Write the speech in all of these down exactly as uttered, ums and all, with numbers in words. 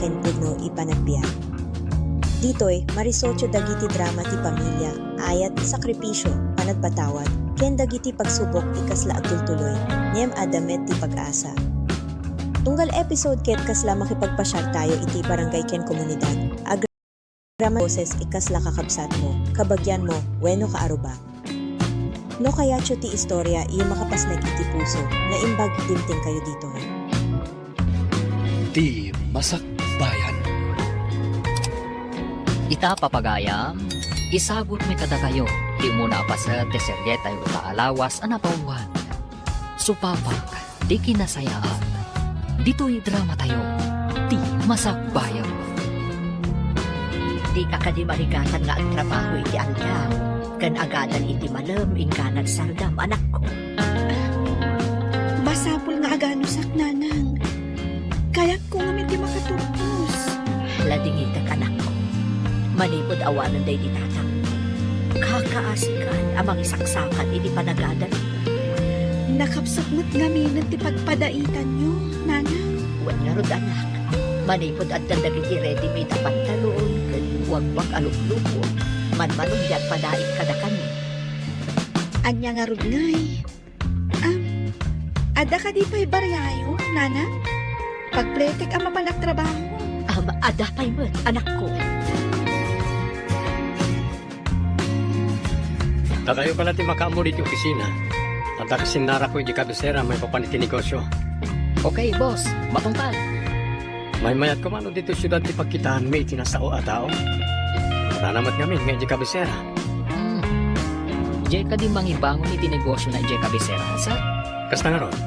ken pudno a panagbiag. Ditoy, marisotio dagiti drama ti pamilya, ayat, sakripisio, panagpatawad, ken dagiti pagsubok ti kasla agtultuloy, ngem adda met ti pag-asa. Tunggal episode ket kasla makipagpasiartayo iti barangay ken komunidad, agraman boses a kasla kakabsatmo, kabagianmo, wenno kaarruba. No kayatyo ti istorya a makapasnek iti puso, naimbag dimtengkayo ditoy. Ti Masakbayan. Ita, papagayam, isagutmi kadakayo ti umuna a paset ti serietayo ita a lawas a napauluan, Supapak ti Kinasayaan. Ditoy dramatayo, Ti Masakbayan. Dika kadi marigatan nga agtrabaho iti aldaw, ken agadan iti malem inka nagsardam, anakko. Masapul nga aganusak, nanang. Kayatko ngamin ti makaturpos. Ladingitek, anakko. Manipud awanen daydi tatang, kakaasikan a mangisaksakan iti panagadan. Nakapsut met ngamin ti pagpadaitanyo, nanang. Wen ngarud, anak, manipud adda dagiti ready-made a pantalon ken wagwag a luklukot, manmanon ti agpadait kadakami. Ania ngarud ngay? Ah, adda kadi pay bariayo, nanang? Pagpletek a mapan agtrabaho. Am, adda pay met, anakko. Dakayo pala ti makaammo ditoy opisina. Adda kasinnarakko idiay kabisera maipapan iti negosio. Okay, boss. Matungpal. Maymayat koma no ditoy siudad ti pagkitaanmi iti nasao a tao. Nanamat ngamin nga idiay kabisera. Hmm. Diay kadi mangibangon iti negosiona idiay kabisera, sir? Kasta ngarud.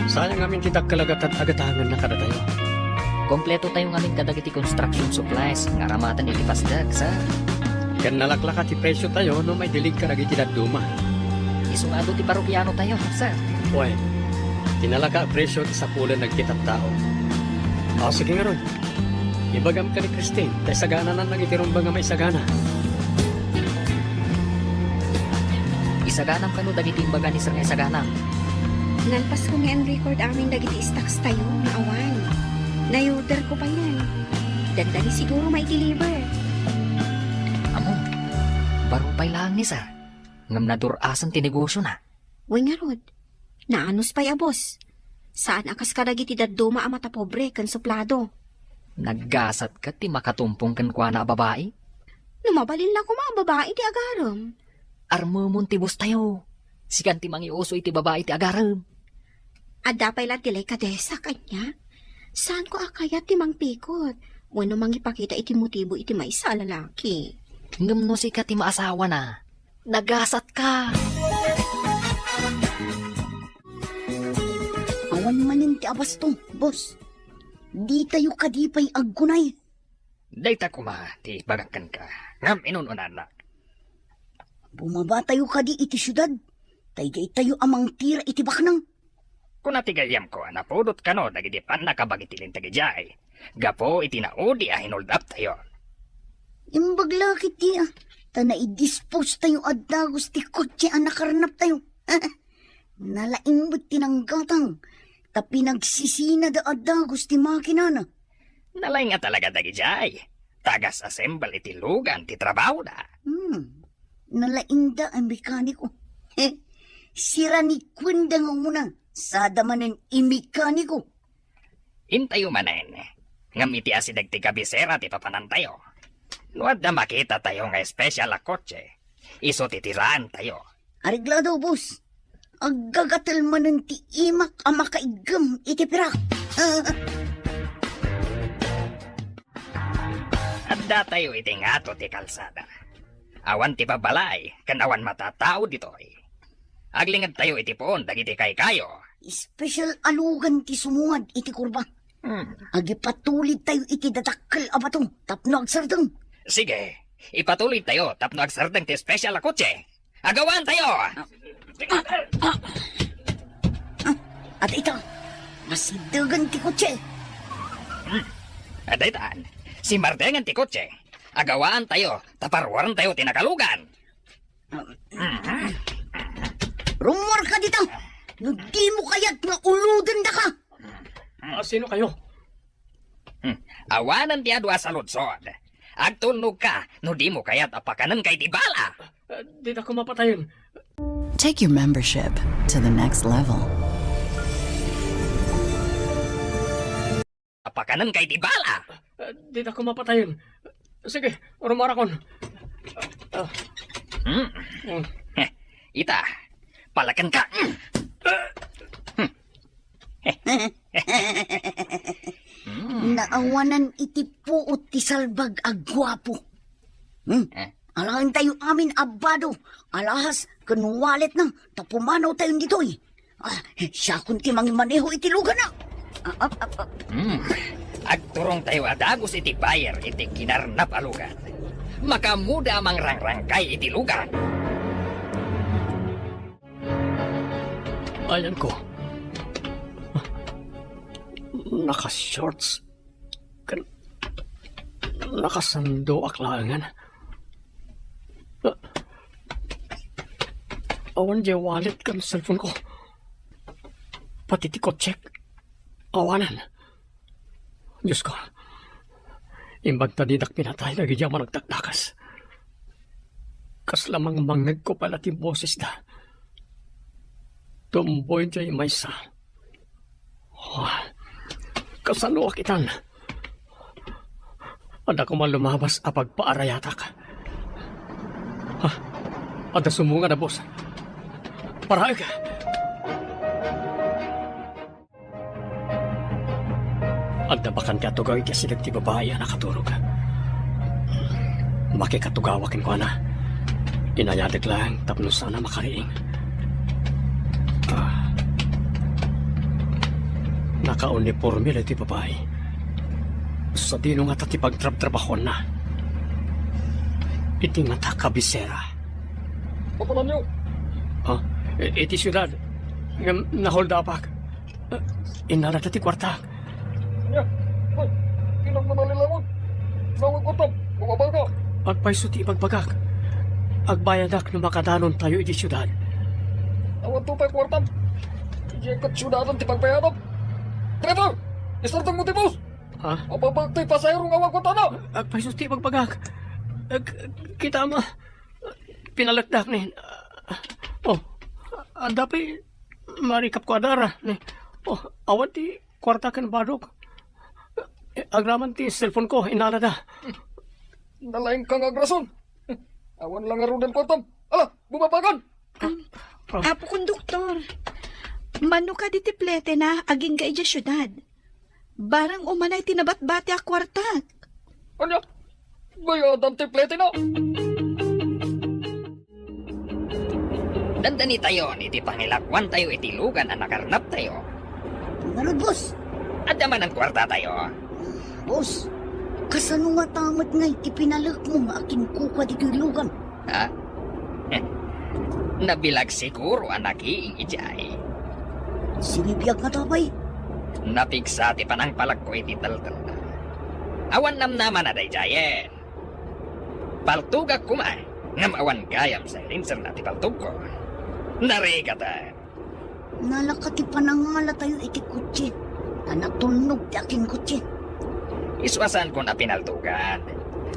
Sayan ngamin ti dakkel a gatad-agatagenna kadatayo. Kompletotayo ngamin kadagiti construction supplies nga aramaten iti pasdek, sir. Ken nalaklaka ti presiotayo no maidilig kadagiti dadduma. Isu nga adu ti parokianotayo, sir. Wen, ti nalaka a presio ti sapulen dagiti tattao. O, sige ngarud. Ibagam ken ni Christine ta isagananan dagiti rumbeng a maisagana. Isaganam kano dagiti imbaga ni Sir nga isaganam. Nalpasko nga in-record amin dagiti stocks tayo nga awan. Nay-order ko payen. Dandani siguro mai-deliver. Ammom, baro pay laeng ni Sir, ngem nadur-asen ti negosiona. Wen ngarud, naanus pay a boss. Saan a kas kadagiti dadduma a matapobre ken suplado. Naggasat ket ti makatumpong kenkuana a babai? No mabalin la koma a babai ti agarem. Armemon ti boss tayo. Sikan ti mangiuso iti babai ti agarem. Adda pay la ti lay kadesa, kanya? Saanko a kayat ti mangpikot wenno mangipakita iti motibo iti maysa a lalaki. Ngem no sika ti maasawana, nagasatka. Awan manen ti abasto, boss. Ditayo kadi pay aggunay. Dayta koma ti ibagak kenka. Ngem inun-unana. Bumabatayo kadi iti siudad, ta idiay tayo a mangtira iti baknang. Kuna ti gayyemko a napudot kano dagiti pannakabagi ti linteg idiay, gapu iti naudi a hinuldaptayo. Imbag la ketdi a, ta naidispose tayo a dagus ti kotse a nakarnaptayo. Nalaing met ti nanggatang, ta pinagsisinada a dagus ti makinana. Nalaing a talaga dagidiay. Tagas assemble iti lugan ti trabahoda. Hmm. Nalaingda a mekaniko. Sira ni Quinda nga umuna, sada manen i mekaniko. Intayo manen, ngem iti asideg ti kabisera ti papanantayo. No adda makitatayo nga espesyal a kotse, isu ti tiraentayo. Areglado, boss. Aggagatel manen ti imak a makaiggem iti pirak. Addatayo iti ngato ti kalsada. Awan ti babbalay ken awan matatao ditoy. Aglingedtayo iti puon dagiti kaykayo. Espesyal a lugan ti sumungad iti kurba. Hmm. Agipatulidtayo iti dadakkel a bato tapno agsardeng. Sige, ipatulidtayo tapno agsardeng ti espesyal a kotse. Agawaantayo! Ah, ah, ah. Ah, adda ita. Masiddegen ti kotse. Hmm. Adda itan. Simmardengen ti kotse. Agawaantayo, ta paruarentayo ti nakalugan. Rummuarka dita! No dimo kayat nga ulodendaka! Ah, sino kayo? Awanen ti adu a saludsod. Agtulnogka no dimo kayat a pakanenka iti bala. Ah, dita ko mapatayen. Take your membership to the next level. A pakanenka iti bala. Ah, dita ko mapatayen. Sige, rumarakon. Ah. Hmm. Hmm. Heh, ita, palakenka. Hmm. Naawanan iti puot ti salbag a guapo. Hmm? Eh? Alaen tayo amin a bado, alahas ken wallet na, ta pumanaw tayo ditoy. Ah, siakon ti mangimaneho iti lugan na. Ah, ah, ah, ah. Hmm. Agturong tayo a dagus iti buyer iti kinarnap a lugan. Makaammoda a mangrangrangkay iti lugan. Ayanko. Naka-shorts ken nakasandoak laengen. Awan diay wallet ken cellphone ko. Pati ti kotsek, awanen. Diosko, imbag ta didak pinatay dagiti aman agdakdakes. Kasla mangmangngegko pay la ti bosesda. Tumboy diay maysa. Oh, kasanoak itan? Adda koma lumabas a pagpaarayatak. Ah, adda sumungad a bus. Paraek! Adda bakan ti atugaw iti asideg ti babai a nakaturog. Makikatugawak kenkuana. Inayadek laeng tapno saan a makariing. Ah. Nakauniporme daytoy babai. Sadino ngata ti pagtrabtrabahuanna? Iti ngata kabisera. Papananyo? Ha? I-, iti siudad. Ngem naholdapak. Innalada ti kuarta. Ania? Hoy, kinang manalilawan. Nawa kuartam, bumabagak. Agpayso ti ibagbagak. Agbayadak no makadanontayo iti siudad. Awan to pay kuartam. Idiay ket siudadan ti pagbayadam. Driver! Isardengmo ti bus! Ha? Mababag ti pasahero nga awan kuartana. Agpayso ti ibagbagak. Ag-, kita ma. Pinalekdak ni. Oh, adda pay marikapko a dara ni. Oh, awan ti kuarta ken badok. Agraman ti cellphone ko, innalada. Nalaingka nga agrason. Awan la ngaruden kuartam. Ala, bumabagan! Ah, Apo Konduktor, mano kadi ti pletena agingga idiay siudad? Barang umanay ti nabatbati a kuartak. Ania? Bayadam ti pletena? Dandanitayon iti pangilakuantayo iti lugan a nakarnaptayo. Ngarud, boss. Adda manen kuartatayo. Boss, kasano ngata met nga iti pinalekmo nga akinkukua ditoy lugan? Ha? Nabilag siguro a nakiing idiay. Sinibiag ngata pay? Napigsa ti panangpalekko iti teltelna. Awan namnamana daydiayen. Paltogak koma, ngem awan gayam silencerna ti paltogko. Narigatan. Nalaka ti panangalatayo iti kotse, ta natulnog ti akinkotse. Isu a saankon a pinaltogan.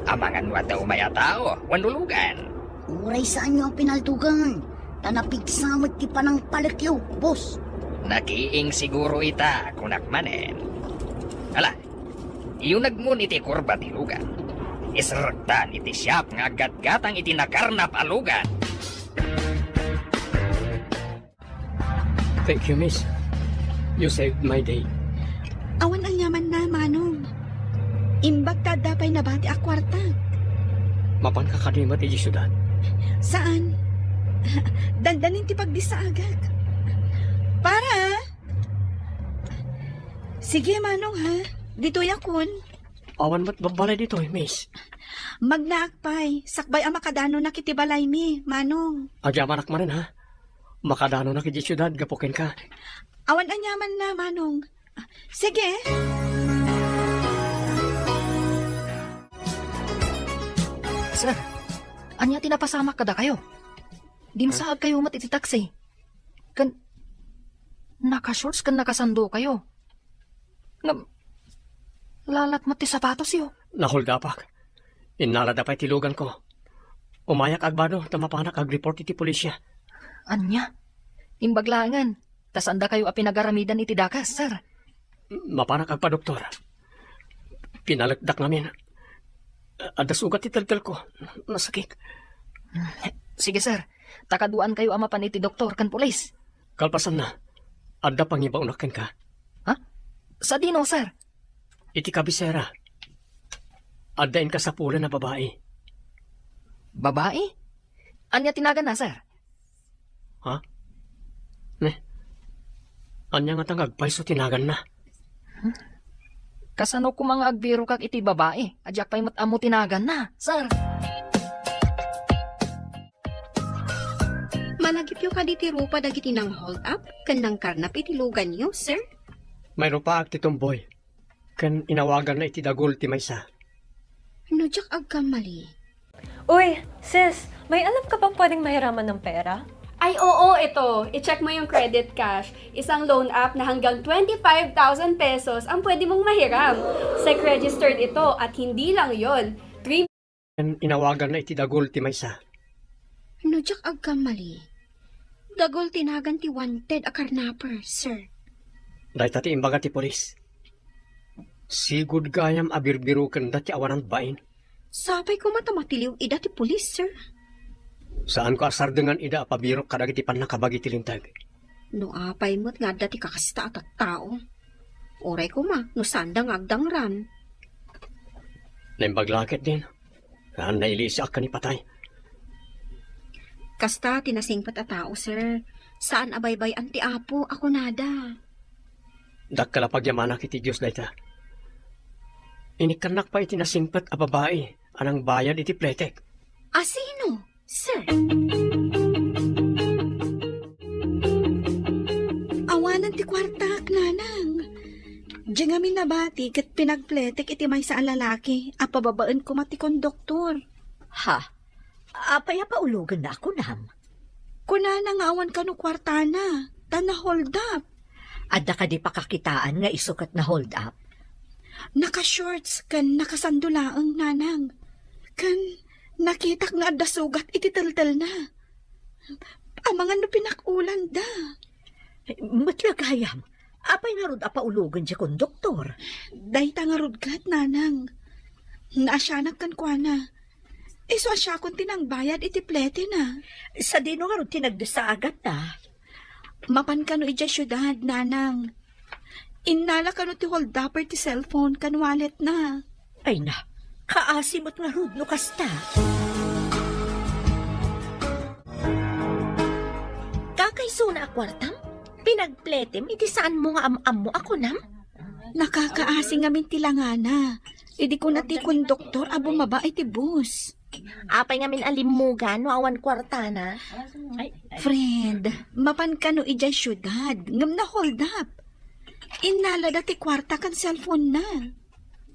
Amangan no adda umay a tao wenno lugan. Uray saanyo a pinaltogan, ta napigsa met ti panangpalekyo, boss. Nakiing siguro ita, kunak manen. Ala, iyunegmon iti kurba ti lugan. Isrektan iti siak nga aggatgatang iti nakarnap a lugan. Thank you, miss. You saved my day. Awan aniamanna, Manong. Imbag ta adda pay nabati a kuarta. Mapanka kadi met idiay siudad? Saan. Dandanin ti pagbisaagak. Para! Sige, Manong, ha? Ditoyakon. Awan met babbalay ditoy, miss. Magnaak pay, sakbay a makadanonak iti balaymi, Manong. Agyamanak manen, ha? Makadanonak idiay siudad gapu kenka. Awan aniamanna, Manong. Sige. Sir, ania ti napasamak kadakayo? Dimsaagkayo met iti taxi. Ken naka-shorts ken nakasandokayo. Ngem, Lalat met ti sapatosyo. Naholdapak. Innalada pay ti luganko. Umayak agbado ta mapanak agreport iti pulisya. Ania? Imbag laengen, ta saandakayo a pinagaramidan iti dakes, sir. Mapanak agpadoktor. Pinalekdak ngamin. Adda sugat ti teltelko. Nasakit. Sige, sir. Ta kaduaankayo a mapan iti doktor ken pulis. Kalpasanna, adda pangibaonak kenka. Ha? Sadino, sir? Iti kabisera, adda inkasapulan a babai. Babai? Ania ti naganna, sir? Ha? Ne? Ania ngata nga agpayso ti naganna? Kasano koma nga agbirokak iti babai a diak pay met ammo ti naganna, sir? Malagipyo kadi ti rupa dagiti nang-hold up ken nangkarnap iti luganyo, sir? Mairupaak ti tumboy ken inawaganna iti dagul ti maysa. No diak agkamali. Uy, sis, may alam ka bang pwedeng mahiraman ng pera? Ay, oo, ito. I-check mo yung Credit Cash, isang loan app na hanggang twenty-five thousand pesos ang pwede mong mahiram. Sec registered ito at hindi lang yon. Three Inawagan na iti dagul ti maysa. No diak agkamali, dagul ti nagan ti wanted a karnaper, sir. Dayta ti imbaga ti pulis. Sigud gayam a birbirokenda ti awanan bain. Sapay koma ta matiliw ida ti pulis, sir. Saanko a sardengan ida a pabirok kadagiti pannakabagi ti linteg. No apay met nga adda ti kakasta a tattao. Uray koma, no saanda nga agdangram. Naimbag la ketdin. Haan, nailisiak ken ipatay. Kasta ti nasingpet a tao, sir. Saan a baybay-an ti Apo a kunada. Dakkel a pagyamanak iti Dios dayta. Inikkannak pay iti nasingpet a babai a nangbayad iti pletek. A sino, sir? Awanan ti kuartak, nanang. Diay ngamin nabati ket pinagpletek iti maysa a lalaki a pababaen koma ti konduktor. Ha? Apay a paulogenna a kunam? Kunana nga awan kano kuartana, ta na-hold up. Adda kadi pakakitaan nga isu ket na-hold up? Naka-shorts ken nakasando laeng, nanang. Ken nakitak nga adda sugat iti teltelna. Amangan no pinak-ulanda. Met la gayam, apay ngarud a paulogen diay konduktor? Dayta ngarud ket, nanang. Naasianak kenkuana. Isu a siakon ti nangbayad iti pletena. Sadino ngarud ti nagdessa a ganna? Mapan kano idiay siudad, nanang. Innala kano ti holdupper ti cellphone ken walletna. Ay na, kaasi met ngarud no kasta. Kakaisuna a kuartam? Pinagpletem iti saanmo nga am-ammo a kunam? Nakakaasi ngamin ti langana. Idi kuna ti konduktor a bumaba iti bus. Apay ngamin a limmuga no awan kuartana? Friend, mapan kano idiay siudad, ngem na-hold up. Innalada ti kuarta ken cellphone na.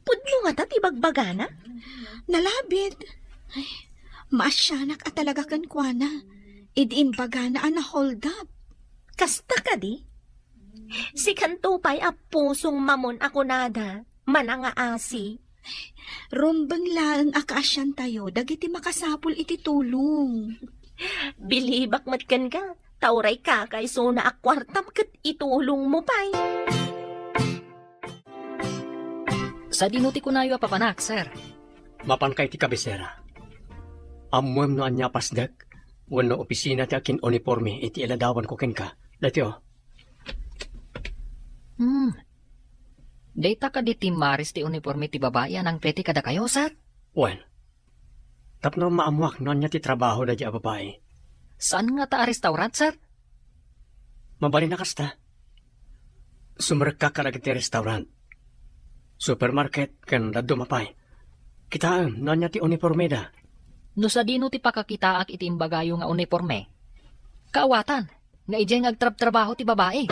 Pudno ngata ti bagbagana? Nalabit. Ay, maasianak a talaga kenkuana. Idi imbagana a na-hold up. Kasta kadi? Sikanto pay a pusong mamon a kunada, manangaasi. Rumbeng laeng a kaasiantayo dagiti makasapul iti tulong. Bilibak met kenka, ta uray kakaisuna a kuartam ket itulongmo pay. Sadino ti kunayo a papanak, sir? Mapanka iti kabisera. Ammoem no ania a pasdek wenno opisina ti akin-uniporme iti iladawanko kenka. Daytoy. Hmm. Dayta kadi ti maris ti uniporme ti babai a nangplete kadakayo, sir? Wen, tapno maammoak no ania ti trabaho daydiay a babai. Saan ngata a restaurant, sir? Mabalin a kasta. Sumrekka kadagiti restaurant, supermarket, ken dadduma pay. Kitaem no ania ti unipormeda. No sadino ti pakakitaak iti imbagayo nga uniporme? Kaawatan, nga idiay nga agtrabtrabaho ti babai.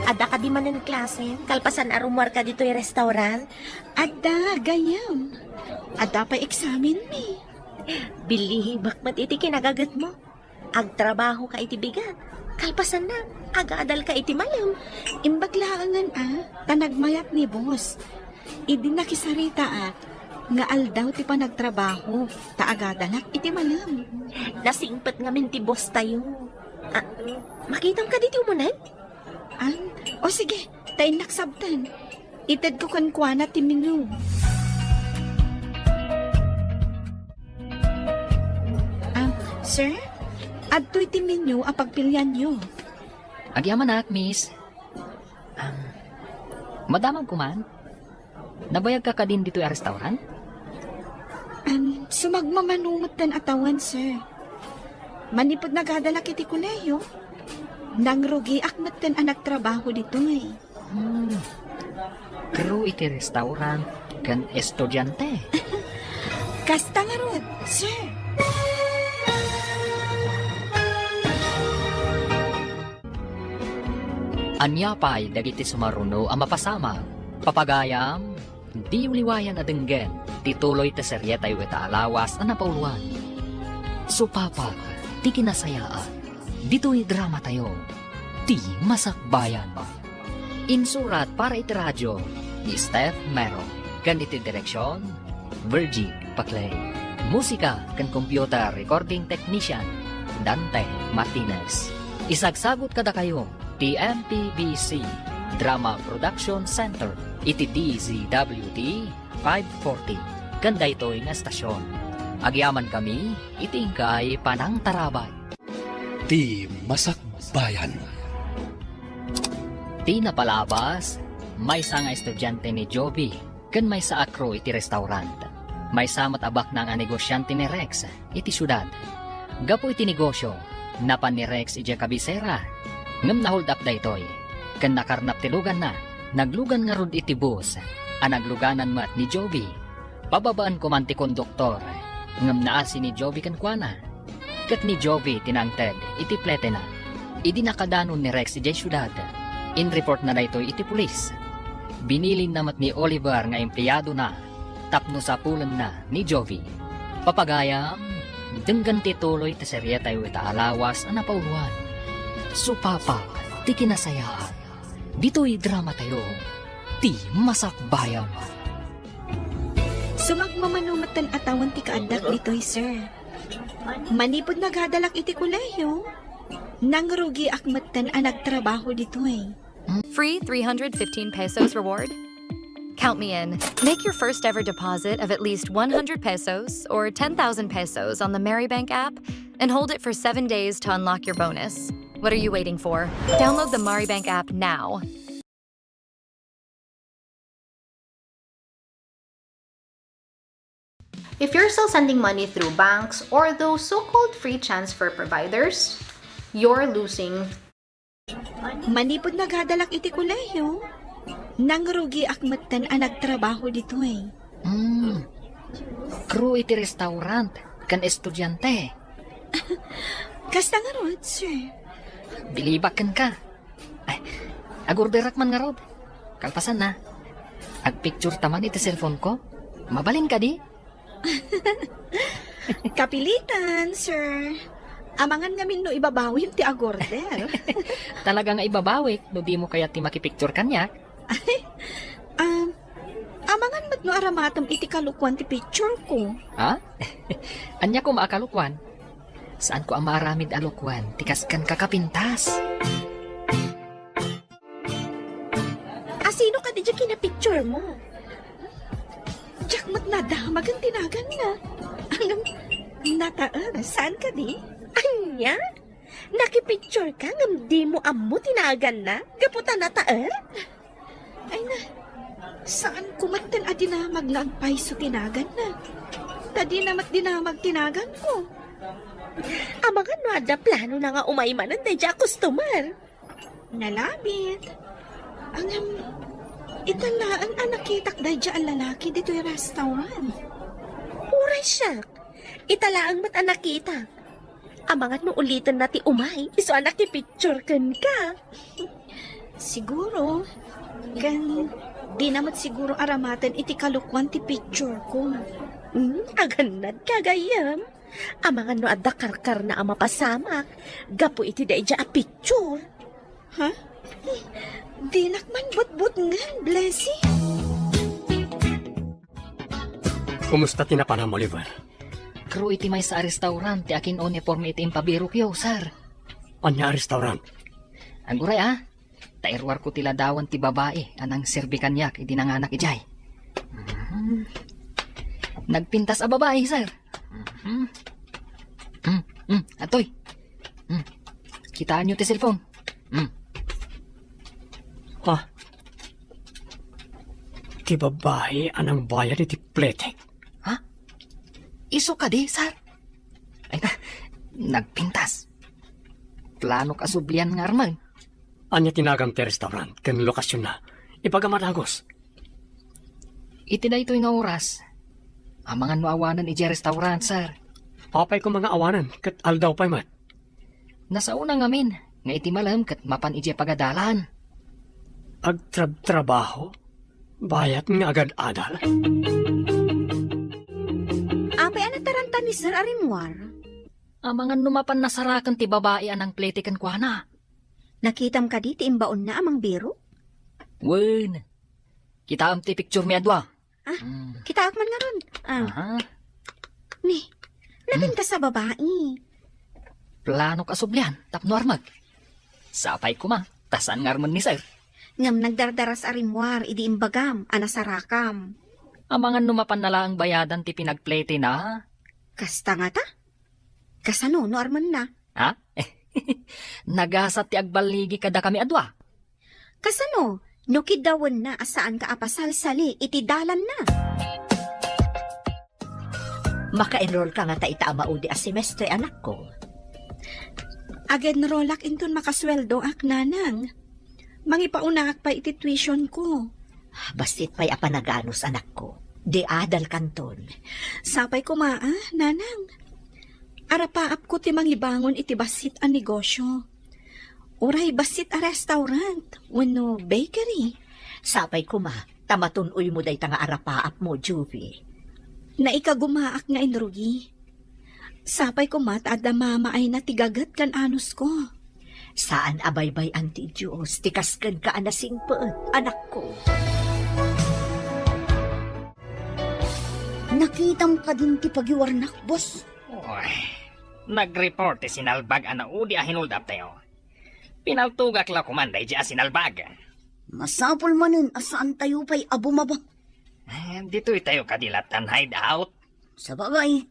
Adda kadi manen klase, kalpasan a rummuarka ditoy restaurant? Adda, gayam. Adda pay eksamenmi. Bilibak met iti kinagagetmo. Agtrabahoka iti bigat. Kalpasanna, agadalka iti malem. Imbag laengen a, ta nagmayat ni boss. Idi nakisaritaak nga aldaw ti panagtrabaho, ta agadalak iti malem. Nasingpet ngamin ti boss tayo. Ah, makitam kadi ti umuneg? Ah, o sige, ta innak sabten. Itedko kenkuana ti menu. Ah, sir? Adtoy ti menu a pagpilianyo. Agyamanak, miss. Ah, madamagko man? Nabayagka kadin ditoy a restaurant? Am, sumagmamano metten a tawen, sir. Manipud nagadalak iti kolehiyo, nangrugiak metten a nagtrabaho ditoy. Hmm. Crew iti restaurant ken estudiante. Kasta ngarud, sir. Ania pay dagiti sumaruno a mapasamak? Papagayam, diyo liwayan a denggen ti tuloy ti serietayo ita a lawas a napauloan. Supapak ti kinasayaan. Ditoy dramatayo, Ti Masakbayan. Insurat para iti radyo ni Steph Mero ken iti direksion, Virgie Paclay. Musika ken computer recording technician, Dante Martinez. Isagsagut kadakayo ti M P B C Drama Production Center iti D Z W T five forty ken daytoy nga estasion. Agyamankami iti inkay panangtarabay. Ti Masakbayan. Ti napalabas, maysa nga estudiante ni Joby ken maysa a crew iti restaurant. Maysa met a baknang a negosiante ni Rex iti siudad. Gapu iti negosio, napan ni Rex idiay kabisera, ngem na-hold up daytoy, ken nakarnap ti luganna. Naglugan ngarud iti bus a nagluganan met ni Joby. Pababaen ko man ti konduktor, ngem naasi ni Joby kenkuana. Ket ni Joby ti nangted iti pletena. Idi nakadanon ni Rex idiay siudad, inreportna daytoy iti pulis. Binilinna met ni Oliver nga empleadona tapno sapulenna ni Joby. Papagayam, denggen ti tuloy ti serietayo ita a lawas a napauloan. Supapak ti kinasayaan. Ditoy dramatayo, Ti Masakbayan. Sumagmamano metten a tawen ti kaaddak ditoy, sir. Manipud nagadalak iti kolehiyo, nangrugiak metten a nagtrabaho ditoy. Free three hundred fifteen pesos reward? Count me in. Make your first ever deposit of at least one hundred pesos or ten thousand pesos on the Maribank app and hold it for seven days to unlock your bonus. What are you waiting for? Download the Maribank app now. If you're still sending money through banks or those so-called free transfer providers, you're losing. Manipud nagadalak iti kolehiyo, nangrugiak metten a nagtrabaho ditoy. Hmm. Crew iti restaurant ken estudiante. Kasta ngarud, sir. Bilibak kenka. Ay, agorderak man ngarud. Kalpasanna, agpicture ta man iti cellphone ko. Mabalin kadi? Kapilitan, sir. Amangan ngamin no ibabawim ti agorder. Talaga nga ibabawik no dimo kayat ti makipicture kaniak. Ay, um, amangan met no aramatem iti kalokuan ti picture ko. Ha? Ania koma a kalokuan? Saanko a maaramid a lokuan ti kaskan kakapintas. Asino kadi diay kinapicture mo? Diak met nadamagen ti naganna. Ngem nataer, saan kadi? Ania? Nakipicture ka ngem dimo ammo ti naganna? Gapu ta nataer? Ay na, saanko metten a dinamag nga agpayso ti naganna. Ta dina met dinamag ti naganko. Amangan no adda planona nga umay manen daydiay a customer. Nalabit. Ngem, ita laeng a nakitak daydiay a lalaki ditoy restaurant. Uray siak, ita laeng met a nakitak. Amangan no ulitenna ti umay, isu a nakipicture kenka. Siguro, ken dina met siguro aramaten iti kalokuan ti picture ko. Hmm, agannadka, gayyem. Amangan no adda karkarna a mapasamak gapu iti daydiay a picture. Ha? Dinak man butbutngen, Blessy. Kumusta ti napanam, Oliver? Crew iti maysa a restaurant ti akin-uniform iti impabirokyo, sir. Ania a restaurant? Aguray, a. Ta iruarko ti ladawan ti babai a nangserbi kaniak idi nanganak idiay. Mhm. Nagpintas a babai, sir. Mhm. Mm, mm, atoy. Mm. Kitaenyo ti cellphone. Mm. Ha? Ti babai a nangbayad iti pletek? Ha? Isu kadi, sir? Ay, na, nagpintas. Planok a sublian nga armen. Ania ti nagan ti restaurant ken lokasionna? Ibagam a dagus. Iti daytoy nga oras, amangan no awanen idiay restaurant, sir. Apay koma nga awanen ket aldaw pay met? Nasaona ngamin nga iti malem ket mapan idiay pagadalan. Agtrabtrabaho? Bayat nga agad-adal? Apay a nataranta ni Sir a rimmuar? Amangan no mapan nasaraken ti babai a nangplete kenkuana. Nakitam kadi ti imbaonna a mangbirok? Wen. Kitaem ti picture mi a dua. Ah, Mm. kitaak man ngarud. Ah, Aha. Ni, Mm. Naganta sa babai. Planok a sublian tapno armek. Sapay koma, ta saan nga armen ni sir. Ngem nagdardaras a rimmuar idi imbagam a nasarakam. Amangan no mapan na laeng bayadan ti pinagplete na. Kasta ngata? Kasano no armenna? Ha? Nagasat ti agballigi kadakami a dua. Kasano no kiddawenna a saanka a pasalsali iti dalanna? Maka-enroll ka ngata ita a maudi a semestre, anakko? Ag-enrollak inton makasueldoak, nanang. Mangipaunakak pay iti tuitionko. Bassit pay a panaganus, anakko. Di adal kanton. Sapay koma, a, nanang. Arapaapko ti mangibangon iti bassit a negosio. Uray bassit a restaurant wenno bakery. Sapay koma, ta matun-oymo dayta nga arapaapmo, Juvie. Naikagumaak nga inrugi. Sapay koma ta adda mamaayna ti gaget ken anusko. Saan a baybay-an ti Dios ti kas kenka a nasingpet, anakko. Nakitam kadin ti pagiwarnak, boss? Oy, nag-report ti sinalbag a naudi a hinoldaptayo. Pinaltogak la koman daydi a sinalbag. Masapul manen a saantayo pay a bumaba. Eh, ditoy tayo kadi latta hideout? Sabagay,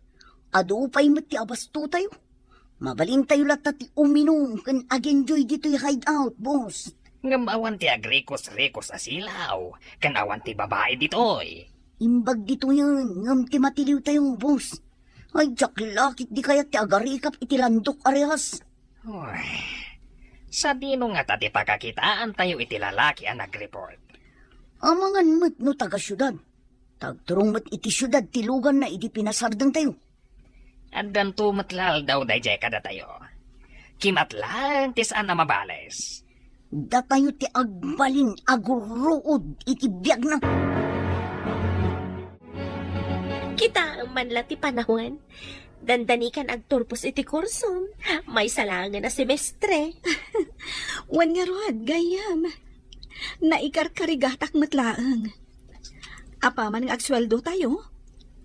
adu pay met ti abastotayo. Mabalintayo latta ti uminum ken ag-enjoy ditoy hideout, boss. Ngem awan ti agrikos-rikos a silaw, ken awan ti babai ditoy. Imbag ditoyen, ngem ti matiliwtayo, boss. Ay, diak la ket di kayat ti agarikap iti landok a rehas. Uy, sadino ngata ti pakakitaantayo iti lalaki a nag-report? Amangan met no taga-siudad. Ta agturong met iti siudad ti luganna idi pinasardengtayo. Addanto met la aldaw daydiay kadatayo. Kimat laeng ti saan a mabales. Datayo ti agbalin a gurruod iti biagna. Kitaem man la ti panawen. Dandanikan agturpos iti kursom. Maysa laengen a semestre. Wen ngarud, gayyem. Naikarkarigatak met laeng. Apaman nga agsueldotayo,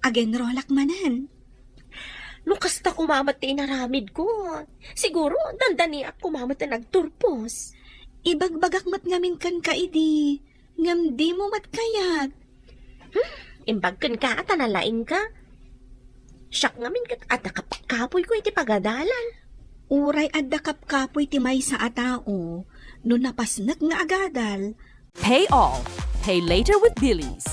ag-enrollak manen. No kasta koma met ti inaramidko, siguro dandaniak koma met a nagturpos. Ibagbagak met ngamin kenka idi, ngem dimo met kayat. Hmm, imbag kenka a ta nalaingka. Siak ngamin ket adda kapkapoyko iti pagadalan. Uray adda kapkapoy ti maysa a tao, no napasnek nga agadal, Pay all, pay later with Billy's.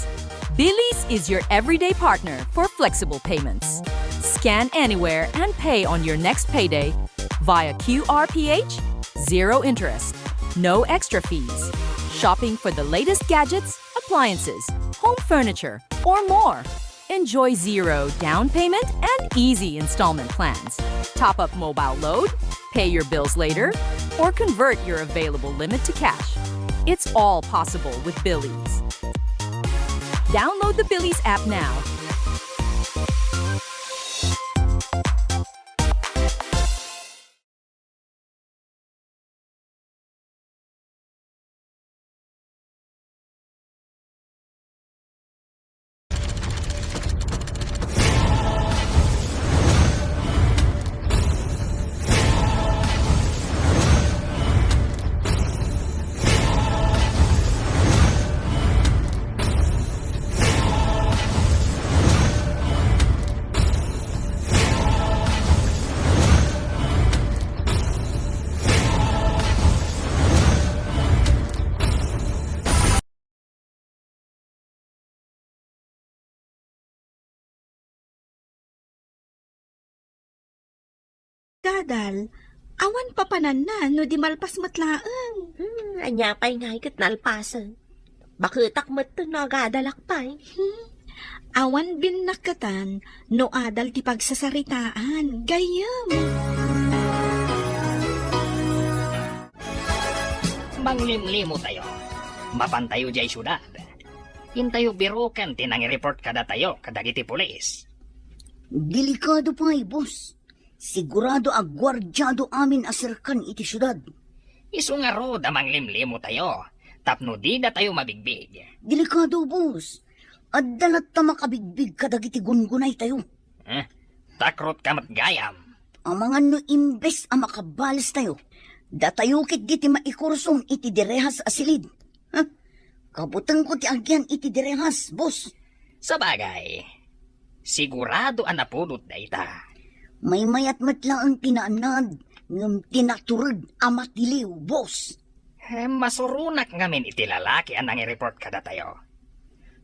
Billy's is your everyday partner for flexible payments. Scan anywhere and pay on your next payday via Q R P H, zero interest, no extra fees. Shopping for the latest gadgets, appliances, home furniture, or more. Enjoy zero down payment and easy installment plans. Top up mobile load, pay your bills later, or convert your available limit to cash. It's all possible with Billy's. Download the Billy's app now. Adal, awan papananna no di malpas met laeng. Hmm, ania pay ngay ket nalpasen? Baketak metten no agadalak pay. Hmm, awan binnakketan no adal ti pagsasaritaan, gayyem. Manglimlimo tayo. Mapantayo diay siudad. Intayo biroken ti nangireport kadatayo kadagiti pulis. Delikado pay, boss. Sigurado a guardiado amin a serkan iti siudad. Isu ngarud a manglimlimo tayo, tapno dida tayo mabigbig. Delikado, boss. Adda latta makabigbig kadagiti gungunay tayo. Eh, takrotka met gayam. Amangan no imbes a makabales tayo, datayo ketdi ti maikursong iti direhas a silid. Huh? Kabutengko ti agian iti direhas, boss. Sabagay, sigurado a napudot dayta. Maymayat met laeng ti naanad, ngem ti natureg a matiliw, boss. Hem, masuronak ngamin iti lalaki a nangireport kadatayo.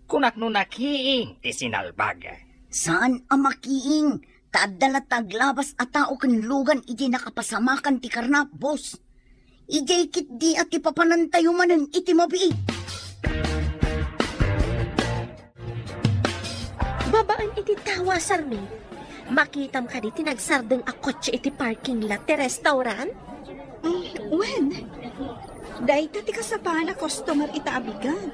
Kunak no nakiing ti sinalbag. Saan a makiing, ta adda latta aglabas a tao ken lugan iti nakapasamakan ti karnap, boss. Idiay ketdi a ti papanantayo manen iti mabiit. Babaen iti tawasarmi, makitam kadi ti nagsardeng a kotse iti parking lot ti restaurant? Mm, wen, dayta ti kasapaan a customer ita a bigat.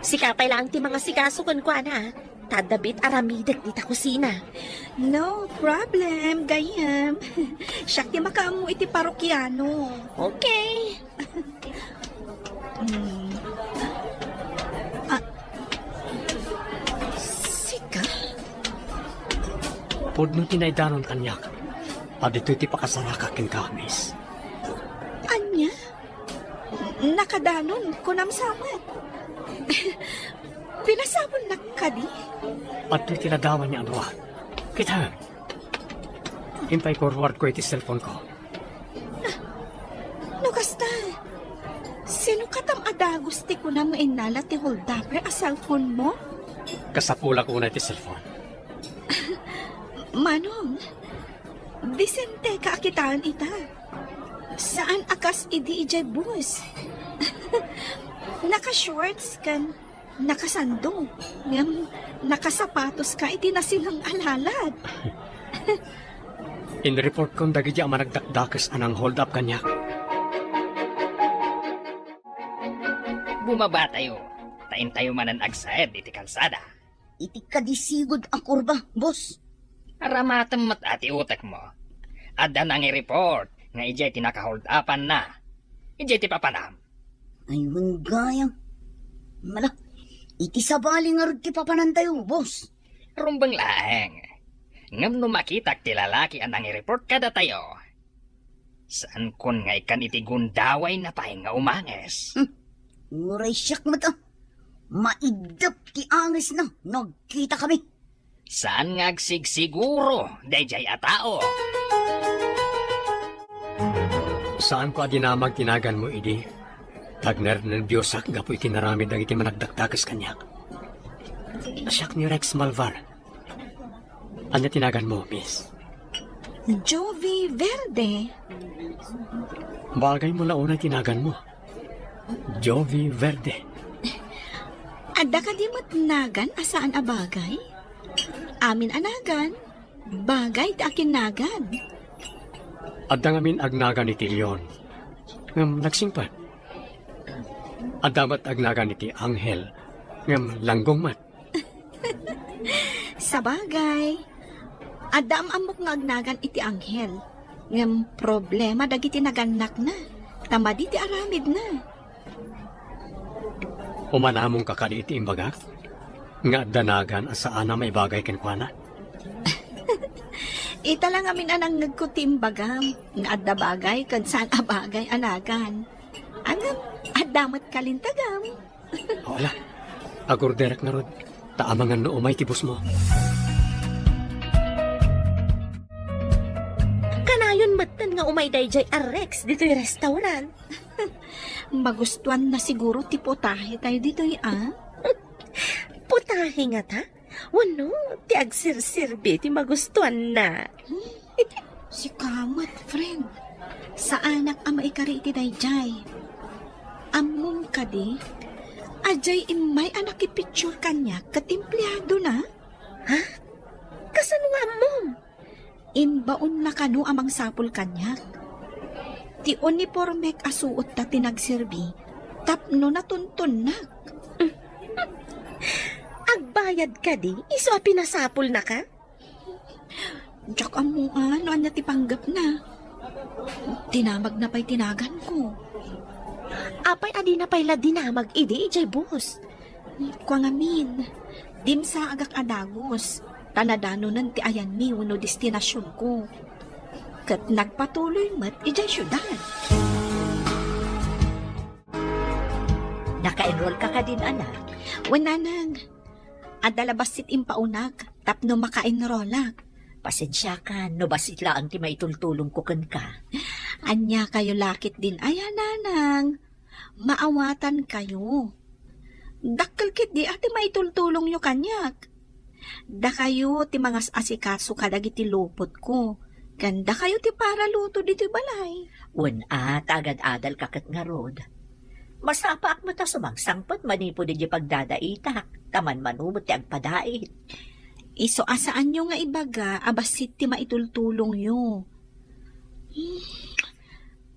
Sika pay laeng ti mangasikaso kenkuana, ta adda biit aramidek dita kusina. No problem, gayyem. Siak ti makaammo iti parokiano. Okay. Hmm. Ah, sika? Pudno ti naidanon kaniak a ditoy ti pakasarakak kenka, miss. Ania? Nakadanon, kunam sa met. Pinasabolnak kadi? Adtoy ti ladawan nga adua. Kita. Impay-forward ko iti cellphone ko. No kasta, sino katam a dagus ti kunam nga innala ti holdupper a cellphone mo? Kasapulak unay ti cellphone. Manong, disenteka a kitaen ita. Saan a kas idi idiay bus. Naka-shorts ken nakasando, ngem nakasapatoska iti nasileng a lalad. Inreportkon dagiti a managdakdakes a nang-hold up kaniak. Bumabatayo, ta intayo manen agsaed iti kalsada. Iti kadi sigud a kurba, boss. Aramatem met a ti utekmo. Adda nangireport nga idiay ti naka-hold upanna. Idiay ti papanam. Ay, wen gayam. Mala, iti sabali ngarud ti papanantayo, boss. Rumbeng laeng. Ngem no makitak ti lalaki a nangireport kadatayo, saankon nga ikkan iti gundawayna pay nga umanges. Hmm. Uray siak met a. Maiddep ti angesna no agkitakami. Saan nga agsigsiguro daydiay a tao? Saanko a dinamag ti naganmo idi. Nagnernerbiosak gapu iti naramid dagiti managdakdakes kaniak. Siak ni Rex Malvar. Ania ti naganmo, miss? Jovi Verde. Bagaymo la unay ti naganmo. Jovi Verde. Adda kadi met nagan a saan a bagay? Amin a nagan, bagay ti akinnagan. Adda ngamin agnagan iti leon, ngem nagsingpet. Adda met agnagan iti anghel, ngem langgong met. Sabagay, adda am-ammok nga agnagan iti anghel, ngem problema dagiti nagannakna, ta madi ti aramidna. Umanamongka kadi iti imbagak nga adda nagan a saan a maibagay kenkuana? Ita la ngamin a nangngegko ti imbagam nga adda bagay ken saan a bagay a nagan. Ngem, adda met kalintagam. Ala, agorderek ngarud, ta amangan no umay ti busmo. Kanayon metten nga umay daydiay a Rex ditoy restaurant. Magustuanna siguro ti putahe tayo ditoy, a? Putahe ngata? Wenno, ti agserserbi ti magustuanna. Sika met, friend. Saanak a maikari iti daydiay. Ammom kadi, adiay immay a nakipicture kaniak ket empleadona? Ha? Kasano nga ammom? Imbaonna kano a mangsapul kaniak. Ti unipormek a suotta ti nagserbi tapno natuntonnak. Agbayad kadi isu a pinasapulnaka? Diak ammo a no ania ti panggepna. Dinamagna pay ti naganko. Apay a dina pay la dinamag idi idiay bus? Kua ngamin, dimsaagak a dagus, ta nadanonen ti ayanmi wenno destinasionko. Ket nagpatuloy met idiay siudad. Naka-enroll ka kadin, anak? Wen, nanang. Adda la bassit impaunak tapno maka-enrollak. Pasensiakan no bassit laeng ti maitultulongko kenka. Ania kayo la ketdin aya, nanang? Maawatan kayo. Dakkel ketdi a ti maitultulongyo kaniak. Dakayo ti mangas-asikaso kadagiti lupotko, ken dakayo ti paraluto ditoy balay. Wen a, ta agad-adalka ket ngarud. Masapaak met a sumangsangpet manipud idiay pagdadaitak, ta manmano met ti agpadait. Isu a saanyo nga ibaga a bassit ti maitultulongyo. Hmm.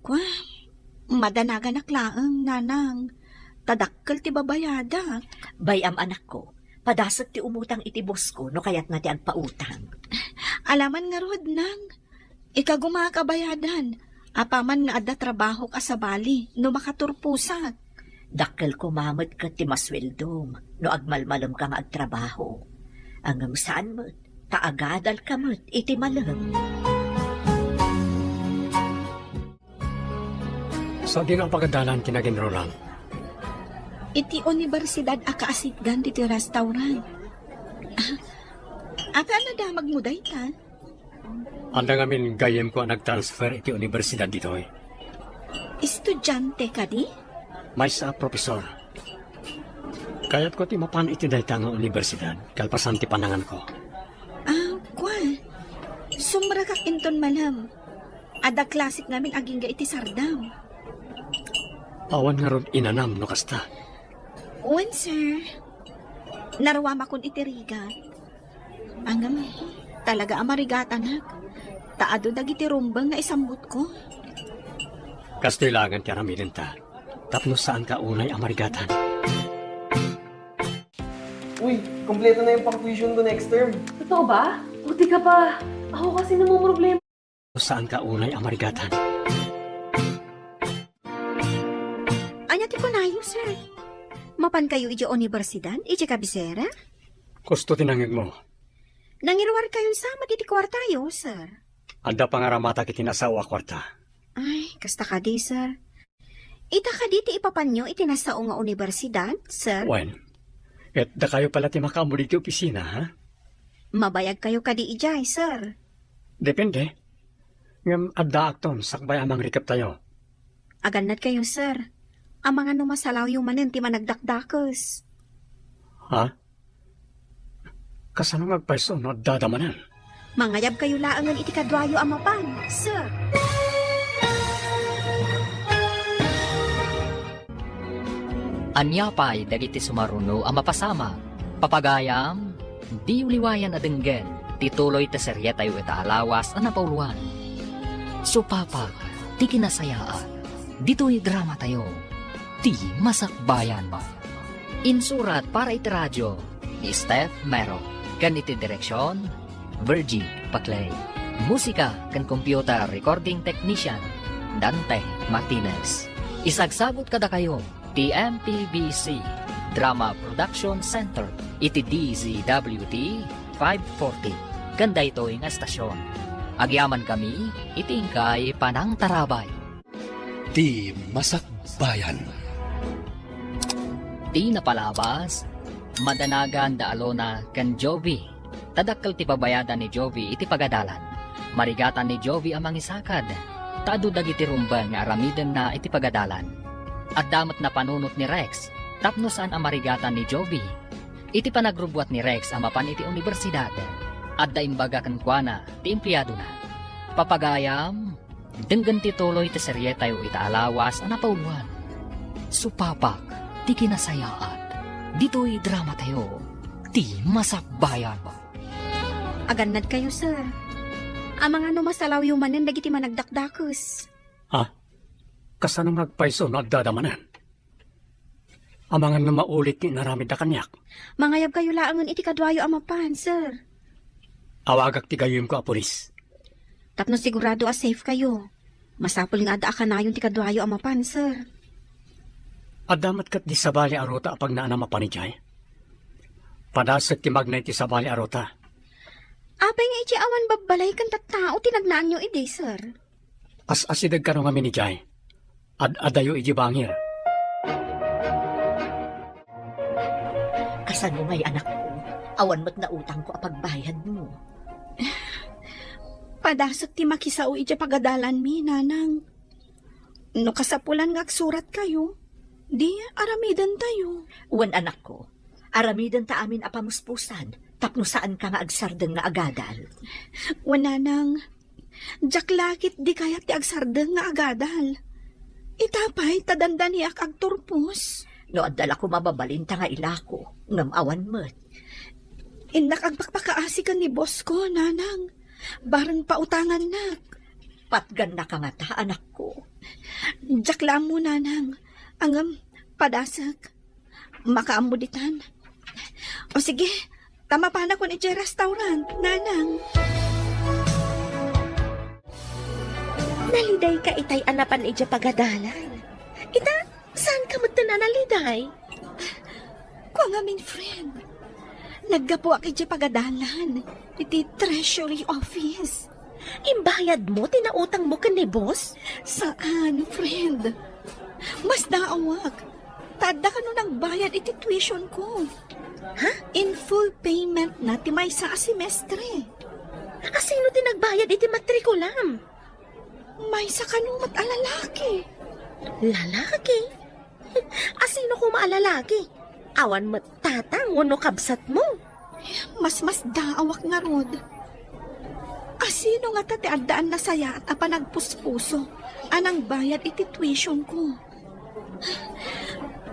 Kua, madanaganak laeng, nanang, ta dakkel ti babayadak. Bay-am, anakko, padasek ti umutang iti bosko no kayatna ti agpautang. Alaman ngarud, nang, ikagumaak a bayadan, apaman nga adda trabahok a sabali no makaturposak. Dakkel koma met ket ti masueldom no agmalmalemka nga agtrabaho. Ngem saan met, ta agadalka met iti malem. Sadino a pagadalan ti nag-enrollam? Iti universidad a kaasitgan ditoy restaurant. Ah, apay a nadamagmo dayta? Adda ngamin gayyemko a nag-transfer iti universidad ditoy. Estudiante kadi? Maysa a profesor. Kayatko ti mapan iti dayta nga universidad kalpasan ti pananganko. Ah, kua. Sumrekak inton malem. Adda klasek ngamin agingga iti sardam. Awan ngarud inanam no kasta. Wen, sir. Naruamakon iti rigat. Ngem, talaga a marigatanak. Ta adu dagiti rumbeng nga isambutko. Kastoy laengen ti aramidenta. Tapno saanka unay a marigatan. Uy, kompleto na yung pang-tuition ko next term. Totoo ba? Buti ka pa. Ako kasi namumroblema. Saanka unay a marigatan. Ania ti kunayo, sir? Mapan kayo iti universidad, iti kabisera? Kusto ti nangegmo. Nangiruar kayo sa iti kuartayo, sir? Adda pangaramatak iti nasao a kuarta. Ay, kasta kadi, sir. Ita kadi ti ipapanyo iti nasao nga universidad, sir? Wen, ket dakayo pala ti makaammo ditoy opisina, ha? Mabayag kayo kadi idiay, sir? Depende. Ngem addaakton sakbay a mangrikeptayo. Agannad kayo, sir. Amangan no masalawyo manen ti managdakdakes. Ha? Kasano nga agpayso no addada manen? Mangayab kayo laengen iti kaduayo a mapan, sir. Ania pay dagiti sumaruno a mapasamak? Papagayam, diyo liwayan a denggen ti tuloy ti serietayo ita a lawas a napauluan. Supapak ti kinasayaat ditoy dramatayo, Ti Masakbayan. Insurat para iti radio ni Steph Mero ken iti direksion, Virgie Paclay. Musika ken computer recording technician, Dante Martinez. Isagsagut kadakayo ti M P B C Drama Production Center iti D Z W T five forty ken daytoy nga estasion. Agyamankami iti inkay panangtarabay. Ti Masakbayan. Ti napalabas, madanagan da Alona ken Jovi. Ta dakkel ti babayadan ni Jovi iti pagadalan. Marigatan ni Jovi a mangisakad, ta adu dagiti rumbeng nga aramidenna iti pagadalan. Adda met napanunot ni Rex tapno saan a marigatan ni Jovi. Iti panagrubbuat ni Rex a mapan iti unibersidad, adda imbaga kenkuana ti empleadona. Papagayam, denggen ti tuloy ti serietayo ita a lawas a napauluan, Supapak ti Kinasayaat. Ditoy dramatayo, ti Masakbayan. Agannadkayo, sir. Amangan no masalawyo manen dagiti managdakdakes. Ha? Kasano nga agpayso no addada manen? Amangan no maulit ti inaramidda kaniak. Mangayabkayo laengen iti kaduayo a mapan, sir. Awagak ti gayyemko a pulis. Tapno sigurado a safe kayo, masapul nga adda a kanayon ti kaduayo a mapan, sir. Adda met ket di sabali a ruta a pagnaan a mapan idiay. Padasek ti magna iti sabali a ruta. Apay nga iti awan babbalay ken tattao ti nagnaanyo idi, sir? As-asideg kano ngamin idiay. Ad-adayo iti bangir. Kasano ngay, anakko? Awan met nautangko a pagbayadmo. Padasek ti makisao iti pagadalanmi, nanang. No kasapulan nga agsuratkayo, di aramidentayo. Wen, anakko, aramidenta amin a pamuspusan tapno saanka nga agsardeng nga agadal. Wen, nanang, diak la ket di kayat ti agsardeng nga agadal. Ita pay ta dandaniak agturpos. No adda la koma mabalinta nga ilako, ngem awan met. Innak agpakpakaasi ken ni boss ko, nanang. Bareng pautangannak. Patgannaka ngata, anakko. Diak la ammo, nanang. Ngem, padasek. Makaammo ditan. O sige, ta mapanakon idiay restaurant, nanang. Nalidayka itay a napan idiay pagadalan. Ita, saanka met a naliday? Kua ngamin, friend. Naggapuak idiay pagadalan iti treasury office. Imbayadmo ti nautangmo ken ni boss? Saan, friend. Masdaawak. Ta adda kano nagbayad iti tuition ko. Ha? In full payment na ti maysa a semestre. Asino ti nagbayad iti matrikulam? Maysa kano met a lalaki. Lalaki? Asino koma a lalaki? Awan met tatang wenno kabsatmo? Masmasdaawak ngarud. Asino ngata ti addaan nasayaat a panagpuspuso a nangbayad iti tuition ko?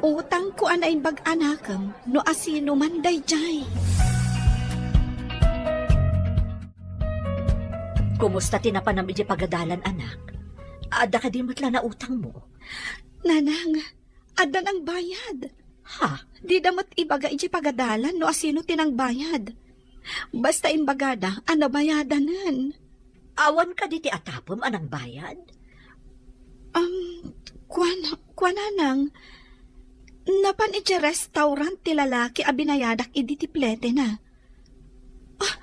Utangko a naimbag a nakem no asino man daydiay. Kumusta ti napanam iti pagadalan, anak? Adda kadi met la nautangmo? Nanang, adda nangbayad. Ha? Dida met ibaga iti pagadalan no asino ti nangbayad. Basta imbagada a nabayadanen. Awan kadi ti atapem a nangbayad? Um, kuan, kuan, nanang, napan iti restaurant ti lalaki a binayadak idi tipletena. Ah,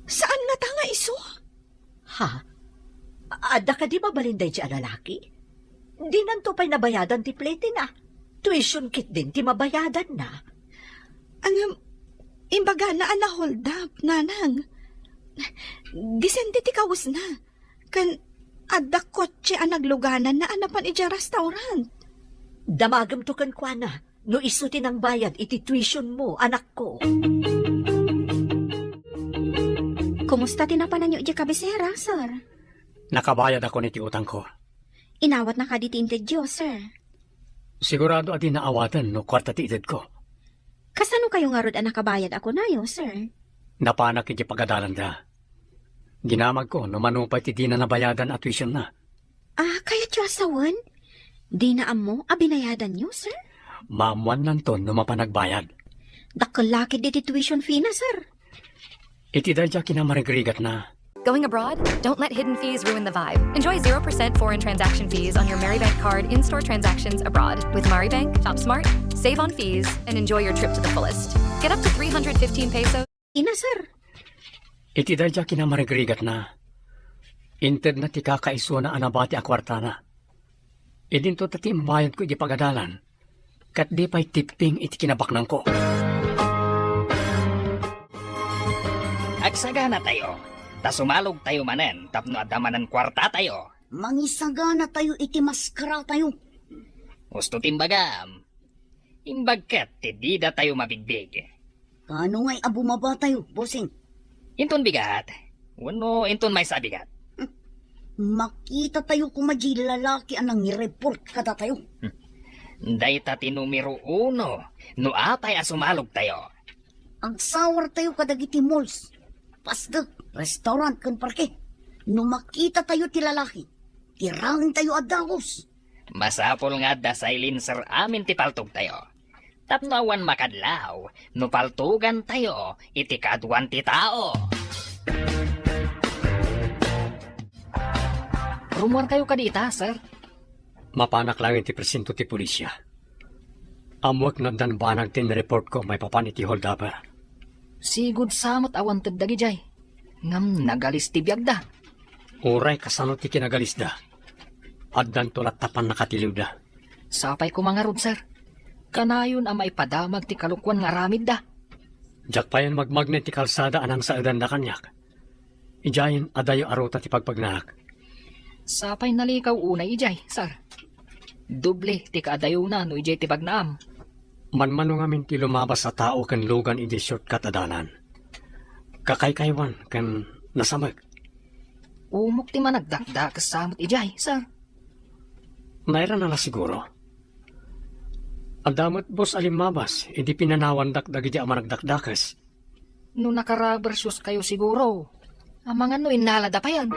saan ngata nga isu? Ha? Adda kadi mabalin daydi a lalaki? Dinanto pay nabayadan ti pletena. Tuition ketdin ti mabayadanna. Ngem, imbagana a na-hold up, nanang. Disente ti kawesna. Ken adda kotse a naglugananna a napan idiay restaurant. Damagemto kenkuana no isu ti nangbayad iti tuitionmo, anakko. Kumusta ti napananyo idiay kabisera, sir? Nakabayadakon iti utangko. Inawatna kadi ti intedyo, sir? Sigurado a dina awaten no kuarta ti itedko. Kasano kayo ngarud a nakabayad a kunayo, sir? Napanak iti pagadalanda. Ginamagko no mano pay ti dina nabayadan a tuitionna. Ah, kayatyo a sawen? Dina ammo a binayadanyo, sir? Maammuannanton no mapan agbayad. Dakkel la ketdi ti tuition fee na, sir. Iti daydi a kinamarigrigatna. Going abroad? Don't let hidden fees ruin the vibe. Enjoy zero percent foreign transaction fees on your Merribank card in-store transactions abroad. With Maribank, shop smart, save on fees, and enjoy your trip to the fullest. Get up to three hundred fifteen pesos. Ina, sir. Iti daydi a kinamarigrigatna, intedna ti kakaisuna a nabati a kuartana. Idinto ta ti imbayadko iti pagadalan, ket di pay tipping iti kinabaknangko. Agsaganatayo, ta sumalogtayo manen tapno adda manen kuartatayo. Mangisaganatayo iti maskaratayo. Husto ti imbagam. Imbag ket ti didatayo mabigbig. Kaano ngay a bumabatayo, bossing? Inton bigat, wenno inton maysa a bigat? Makitatayo koma diay lalaki a nangi-report kadatayo. Dayta ti numero uno no apay a sumalogtayo. Agsawartayo kadagiti malls, pasdek, restaurant ken parke. No makitatayo ti lalaki, tiraentayo a dagus. Masapul nga adda silencer amin ti paltogtayo. Tapno awan makadlaw no paltogantayo iti kaduan ti tao. Rummuarkayo kadi ita, sir? Mapanak laeng iti presinto ti pulisia. Ammoek no addan banag ti inreportko maipapan iti holdup. Sigud sa met awan ted dagidiay. Ngem nagalis ti biagda. Uray kasano ti kinagalisda, addanto latta pannakatiliwda. Sapay koma ngarud, sir. Kanayon a maipadamag ti kalokuan nga aramidda. Diak payen magmagna iti kalsada a nangsaedanda kaniak. Idiayen adayo a ruta ti pagpagnaak. Sapay nalikaw unay idiay, sir. Doble ti kaadayona no idiay ti pagnaam. Manmano ngamin ti lumabas a tao ken lugan idiay shortcut a dalan. Kakaykaywan ken nasamek. Umok ti managdakdakes sa met idiay, sir. Nairana la siguro. Adda met bus a limmabas idi pinanawandak dagidi a managdakdakes. No naka-rubber shoes kayo siguro, amangan no innalada payen.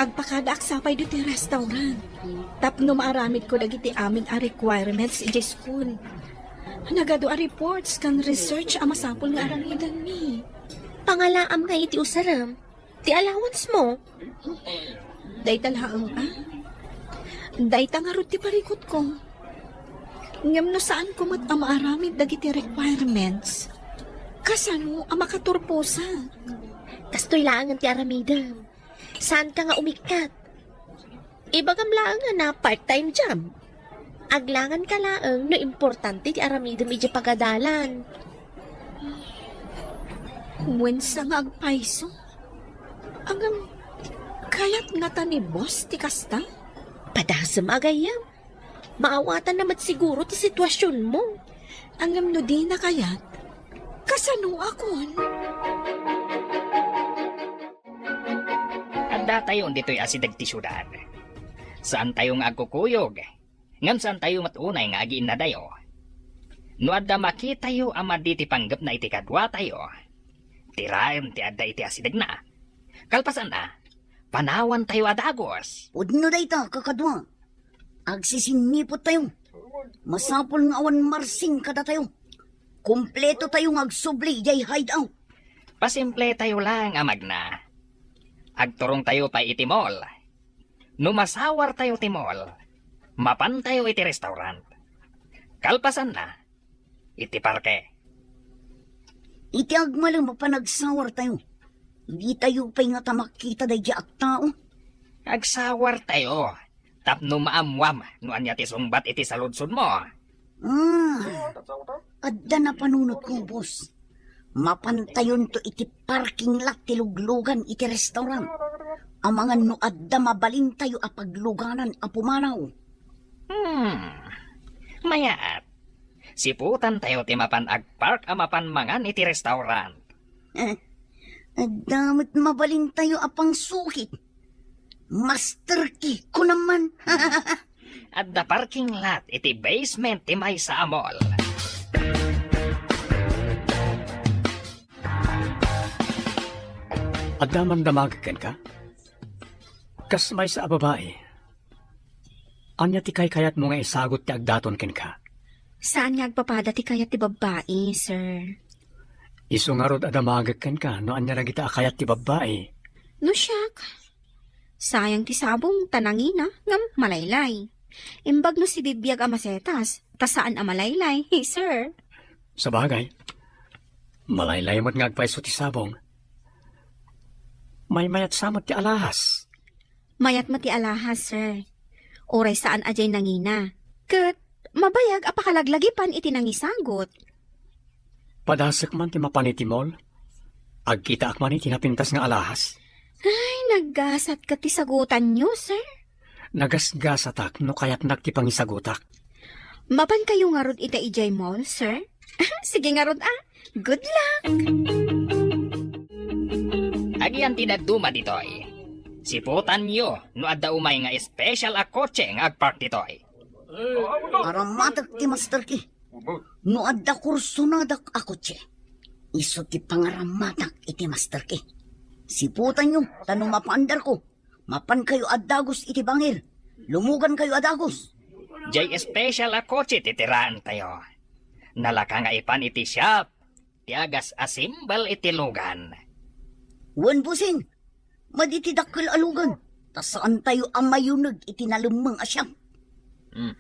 Agpakadaak sapay ditoy restaurant tapno maaramidko dagiti amin a requirements idiay school. Nagadu a reports ken research a masapul nga aramidenmi. Pangalaam nga iti usarem ti allowance mo. Dayta laeng, ah. Dayta ngarud ti parikutko. Ngem no saanko met a maaramid dagiti requirements, kasano a makaturposak? Kastoy laengen ti aramidem. Saanka nga umikkat. Ibagam laeng a na part-time job. Aglanganka laeng no importante ti aramidem idiay pagadalan. Wen sa nga agpayso. Ngem, kayat ngata ni boss ti kasta? Padasem a gayyem. Maawatanna met siguro ti situasionmo. Ngem no dina kayat, kasanoakon? Addatayon ditoy asideg ti siudad. Saantayo nga agkukuyog, ngem saantayo met unay nga agiinnadayo. No adda makitayo a madi ti panggepna iti kaduatayo, tiraem ti adda iti asidegna. Kalpasanna, panawantayo a dagus. Pudno dayta, kakadua. Agsisinniput tayo. Masapul nga awan marsing kadatayo. Kompleto tayo nga agsubli idiay hideout. Pasimple tayo lang a magna. Agturong tayo pay iti mall. No masawar tayo ti mall, mapan tayo iti restaurant. Kalpasanna, iti parke. Iti agmalem a panagsawar tayo, ditayo pay ngata makita daydi a tao. Agsawar tayo, tapno maammuam no ania ti sungbat iti saludsodmo. Ah, adda napanunotko, boss. Mapantayonto iti parking lot ti luglugan iti restaurant. Amangan no adda mabalintayo a pagluganan a pumanaw. Hmm, mayaat. Siputantayo ti mapan agpark a mapan mangan iti restaurant. Eh, adda met mabalintayo a pangsukit. Master key, kunam man. Adda parking lot iti basement ti maysa a mall. Adda man damagek kenka? Kas maysa a babai, ania ti kaykayatmo nga isagut ti agdaton kenka? Saan nga agpapada ti kayat ti babbai, sir. Isu ngarud a damagek kenka no ania dagita a kayat ti babbai. No siak, sayang ti sabong ta nangina ngem malaylay. Imbag no sibibiag a masetas ta saan a malaylay, sir. Sabagay, malaylay met nga agpayso ti sabong. Maymayat sa met ti alahas. Mayat met ti alahas, sir. Uray saan a diay nangina. Ket mabayag a pakalaglagipan iti nangisagut. Padasek man ti mapan iti mall. Agkitaak man iti napintas nga alahas. Ay, naggasat ket ti sagutanyo, sir. Nagasgasatak no kayatnak ti pangisagutak. Mapankayo ngarud ita idiay mall, sir? Sige ngarud, ah. Good luck! Agian ti dadduma ditoy. Siputanyo no adda umay nga special a kotse nga agpark ditoy. Aramatek ti Master Key. No adda kursonadak a kotse, isu ti pangaramatak iti Master Key. Siputanyo, ta no mapaandarko, mapankayo a dagus iti bangir. Lumugankayo a dagus. Jay special a kotse ti tiraentayo. Nalaka nga ipan iti shop ti agas a simbal iti lugan. Wen, Bossing, madi ti dakkel a lugan, ta saantayo a mayuneg iti nalemmeng a shop. Hmm.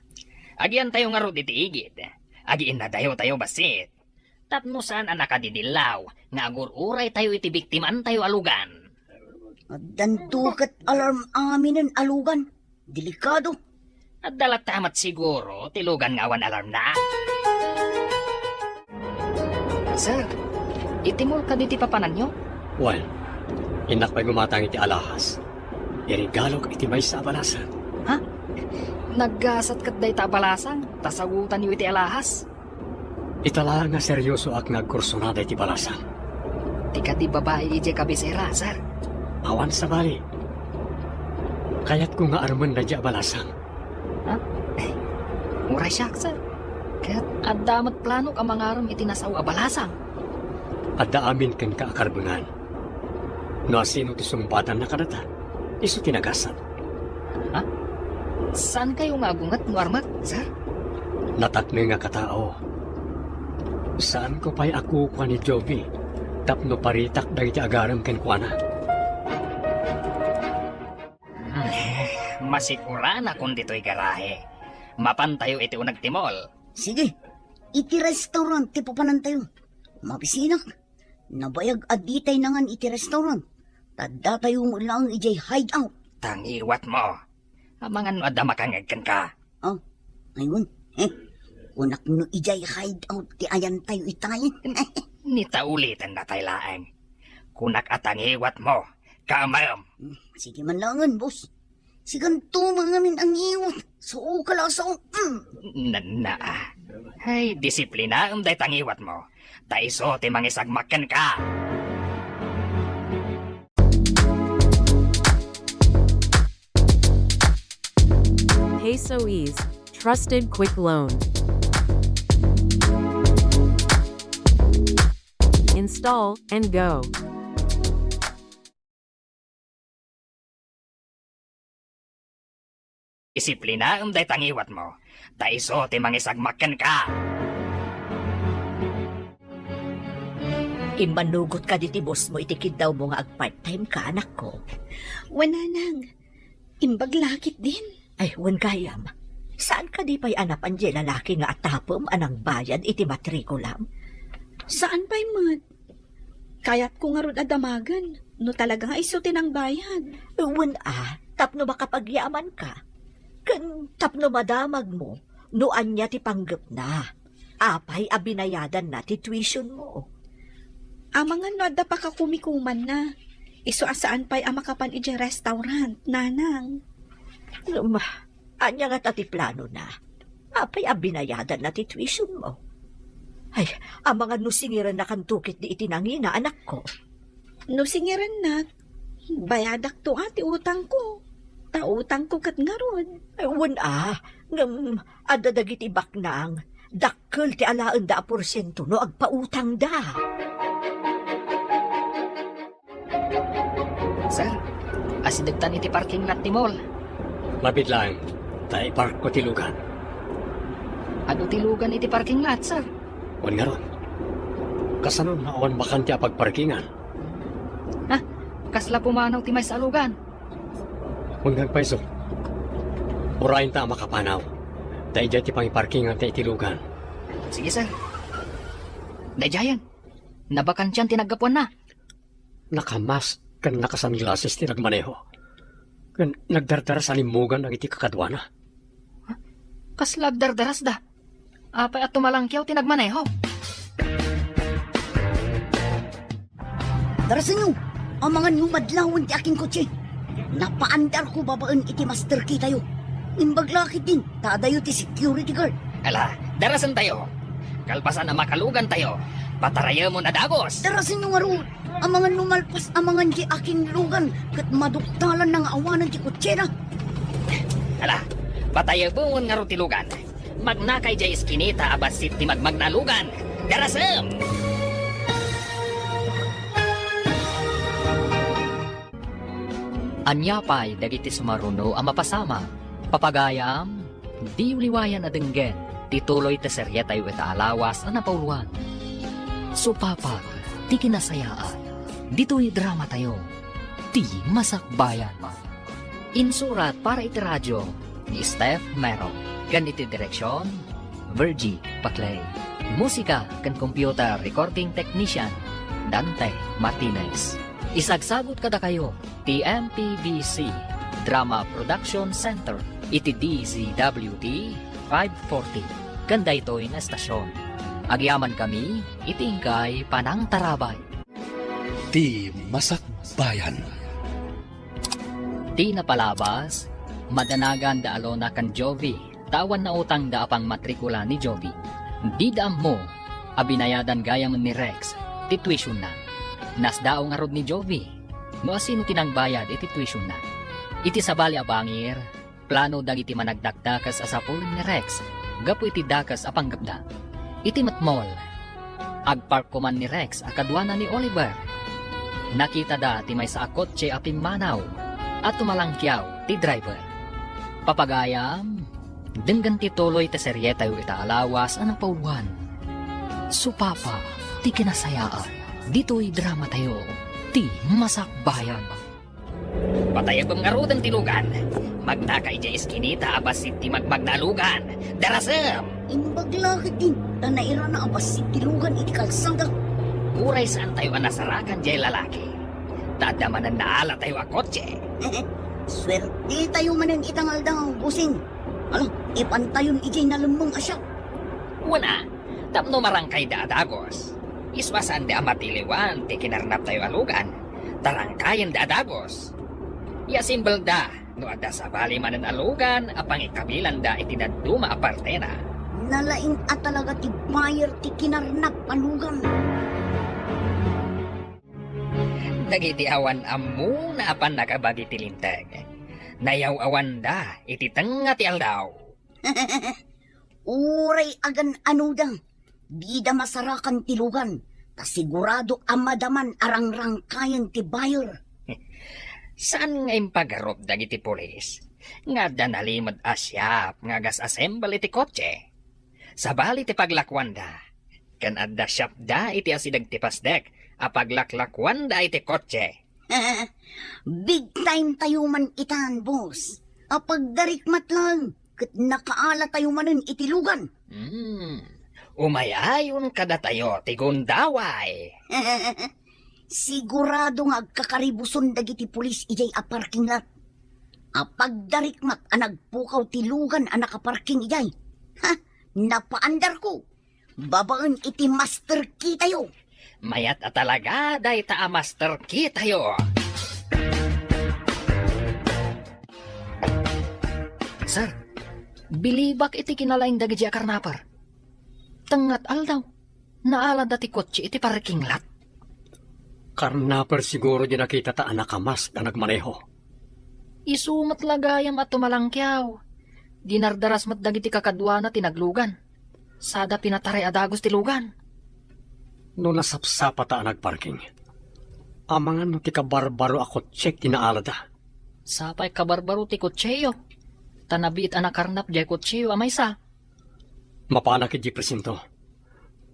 Agiantayo ngarud iti igid. Agiinnadayotayo bassit. Tapno saan a nakadidillaw nga agur-uraytayo iti biktimantayo a lugan. Addanto ket alarm aminen a lugan. Delikado. Adda latta met siguro ti lugan nga awan alarmna. Sir, iti mall kadi ti papananyo? Wen, innak pay gumatang iti alahas. Iregalok iti maysa a balasang. Ha? Naggasat ket dayta a balasang, ta sagutanyo iti alahas? Ita laeng nga seriosoak nga agkursunada iti balasang. Ti kadi babai idiay kabisera, sir? Awan sabali. Kayatko nga armen daydiay a balasang. Ha? Eh, uray siak, sir. Ket adda met planok a mangarem iti nasao a balasang. Adda amin kenka a karbengan. No asino ti sungbatanna kadata, isu ti nagasat. Ha? Saankayo nga agunget no armek, sir? Nataknengak a tao. Saanko pay a kukua ni Jovi tapno paritak dagiti agarem kenkuana. Hmm, masikuranakon ditoy garahe. Mapantayo iti uneg ti mall. Sige, iti restaurant ti papanantayo. Mabisinak. Nabayag a ditay nangan iti restaurant. Ta datayo met laeng idiay hideout. Tangiwatmo. Amangan no adda makangngeg kenka. Oh, aywan. Eh, kunak no idiay hideout ti ayantayo itay. Ni ta ulitennatay laeng. Kunak a tangiwatmo. Kaamem. Hmm, sige man laengen, boss. Sikanto mangamin a ngiwat. Sao ka la, sao. Mm. Na, na. Ay, disiplinaem dayta ngiwatmo. Ta isu ti mangisagmak kenka. Peso Ease, trusted quick loan. Install and go. Disiplinaem dayta ngiwatmo, ta isu ti mangisagmak kenka. Immanugot kadi ti bossmo iti kiddawmo nga agpart-time ka, anakko? Wen, nanang. Imbag la ketdin. Ay, wen gayam. Saan kadi pay a napan diay lalaki nga atapem a nangbayad iti matrikulam? Saan pay met. Kayatko ngarud a damagen no talaga nga isu ti nangbayad. Wen a, tapno makapagyamanka. Ken tapno madamagmo no ania ti panggepna. Apay a binayadanna ti tuitionmo? Amangan no adda pakakumikumanna. Isu a saan pay a makapan idiay restaurant, nanang. Ngem, ania ngata ti planona? Apay a binayadanna ti tuitionmo? Ay, amangan no singirennakanto ketdi iti nangina, anakko. No singirennak, bayadakto a ti utangko. Ta utangko ket ngarud. Ay, wen a, ngem adda dagiti baknang, dakkel ti alaenda a porsiento no agpautangda. Sir, asidegtan iti parking lot ti mall. Mabiit laeng, ta iparkko ti lugan. Adu ti lugan iti parking lot, sir? Wen ngarud. Kasano no awan bakante a pagparkingan? Ha? Kasla pumanaw ti maysa a lugan. Wen, agpayso. Urayenta a makapanaw. Ta idiay ti pangiparkinganta iti lugan. Sige, sir. Daydiayen. Nabakantian ti naggapuanna. Nakamask ken nakasunglasses ti nagmaneho. Ken nagdardaras a nimmugan dagiti kakaduana. Kasla agdardarasda? Apay a tumalangkiaw ti nagmaneho? Darasenyo! Amangan no madlawen ti akin kotse. Napaandarko babaen iti master key tayo. Imbag la ketdin, ta adayo ti security guard. Ala, darasentayo. Kalpasan a makalugantayo, Patarayemon a dagus. Darasenyo ngarud, amangan no malpas amangan diay akinlugan ket maduktalan na nga awanen ti kotsena. Ala, patayemon ngarud ti lugan. Magnakay diay iskinita a bassit ti magmagna a lugan. Darasem! Ania pay dagiti sumaruno a mapasamak? Papagayam, diyo liwayan a denggen ti tuloy ti serietayo ita a lawas a napauluan. Supapak ti kinasayaan. Ditoy dramatayo, ti Masakbayan. Insurat para iti radio ni Steph Mero, ken iti direksion, Virgie Paclay. Musika ken computer recording technician, Dante Martinez. Isagsagut kadakayo ti M P B C Drama Production Center iti D Z W T five forty ken daytoy nga estasion. Agyamankami iti inkay panangtarabay. Ti Masakbayan. Ti napalabas, madanagan da Alona ken Jovi, ta awan nautangda a pangmatrikula ni Jovi. Dida ammo a binayadan gayam ni Rex ti tuitionda. Nasdaaw ngarud ni Jovi no asino ti nangbayad iti tuitionda. Iti sabali a bangir, plano dagiti managdakdakes a sapulen ni Rex gapu iti dakes a panggepda. Iti met mall, agpark koman ni Rex a kaduana ni Oliver. Nakitada ti maysa a kotse a pimmanaw a tumalangkiaw ti driver. Papagayam, denggen ti tuloy ti serietayo ita a lawas a napauluan. Supapa ti kinasayaan. Ditoy dramatayo, ti Masakbayan. Patayem ngaruden ti lugan. Magnaka idiay iskinita a bassit ti magmagna a lugan. Darasem! Imbag la ketdin, ta nairana a bassit ti lugan iti kalsada. Uray saantayo a nasarakan diay lalaki, ta adda manen naalatayo a kotse. Suertetayo manen ita nga aldaw, bossing. Ala, ipantayon idiay nalemmeng a siak. Wen a, tapno marangkayda a dagus. Isu a saanda a matiliwan ti kinarnaptayo a lugan, ta rangkayenda a dagus. Iasimbelda no adda sabali manen a lugan a pangikabilanda iti dadduma a partena. Nalaing a talaga ti buyer ti kinarnap a lugan. Dagiti awan ammona a pannakabagi ti linteg, nayaw-awanda iti tengnga ti aldaw. Uray agan-anoda, dida masarakan ti lugan, ta sigurado a madaman a rangrangkayen ti buyer. Saan nga impagarup dagiti pulis nga adda nalimed a siap nga agas-assemble iti kotse? Sabali ti paglakuanda, ken adda siapda iti asideg ti pasdek a paglaklakuanda iti kotse. Big time tayo man itan, boss. Apagdarikmat lang, ket nakaala tayo manen iti lugan. Hmm. Umayayon kadatayo ti gundaway. Sigurado nga agkakaribuson dagiti pulis idiay a parking lot. Apagdarikmat a nagpukaw ti lugan a nakaparking idiay. Ha? Napaandarko. Babaen iti master key tayo. Mayat a talaga dayta a master key tayo. Sir, bilibak iti kinalaing dagiti a karnaper. Tengnga ti aldaw, naalada ti kotse iti parking lot. Karnaper siguro di nakita ta a nakamask a nagmaneho. Isu met la gayam a tumalangkiaw. Dinardaras met dagiti kakaduana ti naglugan. Sada pinataray a dagus ti lugan. No nasapsapata a nagparking, amangan no ti kabarbaro a kotse ti naalada. Sapay kabarbaro ti kotseyo. Ta nabiit a nakarnap diay kotseyo a maysa. Mapanak idiay presinto.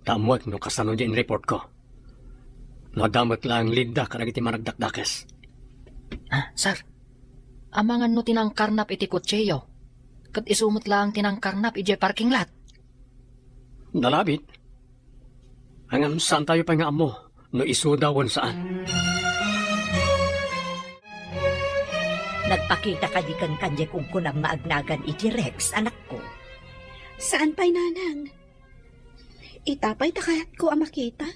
Ta ammoek no kasano diay inreportko. No adda met laeng leadda kadagiti managdakdakes. Ah, sir. Amangan no ti nangkarnap iti kotseyo. Ket isu met laeng ti nangkarnap idiay parking lot. Nalabit. Ngem saantayo pay nga ammo no isuda wen saan. Nagpakita kadi kenka diay kunkunam nga agnagan iti Rex, anakko? Saan pay, nanang. Ita pay ta kayatko a makita.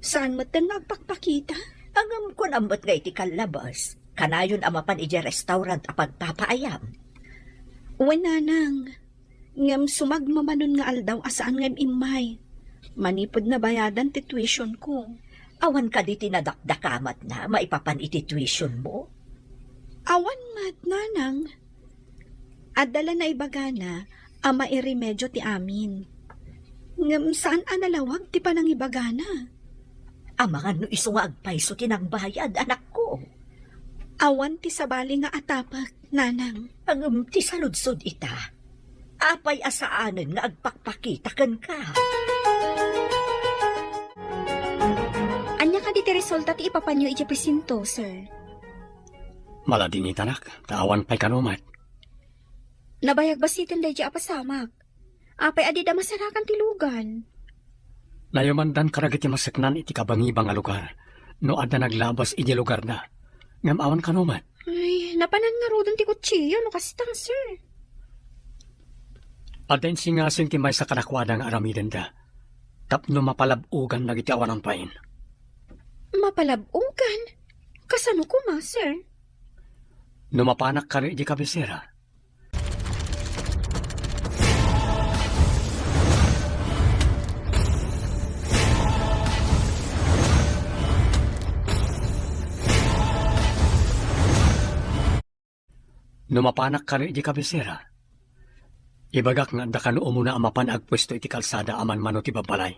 Saan metten nga agpakpakita? Ngem kunam met nga iti kallabas, kanayon a mapan idiay restaurant a pagpapaayam. Wen, nanang. Ngem sumagmamanon nga aldaw a saan nga im-immay. Manipud nabayadan ti tuition ko. Awan kadi ti nadakdakamatna maipapan iti tuition mo? Awan met, nanang. Adda la naibagana a mairemedio ti amin. Ngem saan a nalawag ti panangibagana. Amangan no isu nga agpayso ti nangbayad, anakko. Awan ti sabali nga atapek, nanang. Ngem ti saludsod ita, apay a saanen nga agpakpakita kenka? Ania kadi ti resulta ti ipapanyo iti presinto, sir? Maladingitanak, ta awan pay kano met. Nabayag basiten daydi a pasamak. Apay a dida masarakan ti lugan? Nayamandan kadagiti maseknan iti kabangibang a lugar no adda naglabas iti lugarda. Ngem awan kano met. Ay, napanan ngaruden ti kutsilio no kasta, sir. Adda insingasing ti maysa kadakuada nga aramidenda tapno mapalab-ogan dagiti awanan pain. Mapalab-ogan? Kasano koma, sir? No mapanak kano iti kabisera, No mapanak kano iti kabisera, ibagak nga adda kano umuna a mapan agpuesto iti kalsada a manmano ti babbalay.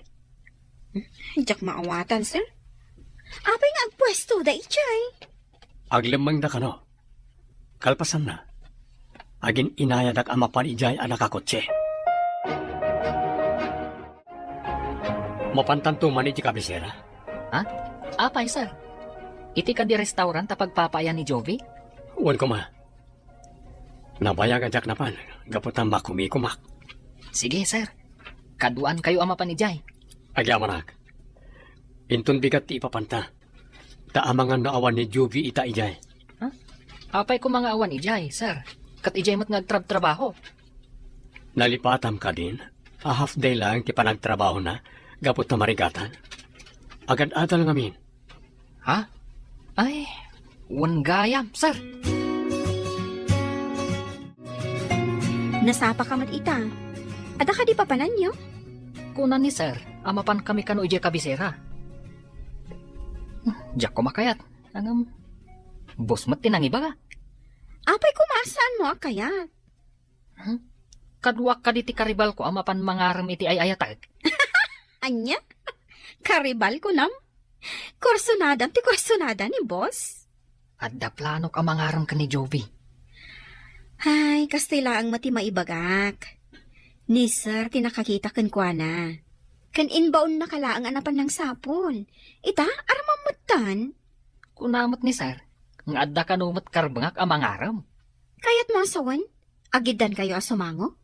Diak maawatan, sir. Apay nga agpuesto da idiay? Aglemmengda kano. Kalpasanna, agin-inayadak a mapan idiay a nakakotse. Mapantanto man iti kabisera? Ha? Apay, sir? Iti kadi restaurant a pagpapaayan ni Jovi? Wen koma. Nabayag a diak napan, gapu ta makumikumak. Sige, sir. Kaduaankayo a mapan idiay. Agyamanak. Inton bigat ti ipapanta. Ta amangan no awan ni Jovi ita idiay. Ha? Apay koma nga awan idiay, sir? Ket idiay met nga agtrabtrabaho. Nalipatam kadin a half day laeng ti panagtrabahona gapu ta marigatan? Agad-adal ngamin. Ha? Ay, wen gayam, sir. Nasapaka met ita. Adda kadi papananyo? Kuna ni sir a mapankami kano idiay kabisera. Diak koma kayat, ngem bus met ti nangibaga. Apay koma a saanmo a kayat? Hmm? Kaduak kadi ti karibalko a mapan mangarem iti ay-ayatek. Ania? Karibal kunam? Kursunadam ti kursunada ni boss? Adda planok a mangarem ken ni Jovi. Ay, kastoy laeng met ti maibagak. Ni sir ti nakakita kenkuana. Ken imbaonnaka laeng a napan nangsapul. Ita, aramam metten. Kuna met ni sir nga adda kano met karbengak a mangarem. Kayatmo a sawen? Agiddankayo a sumango?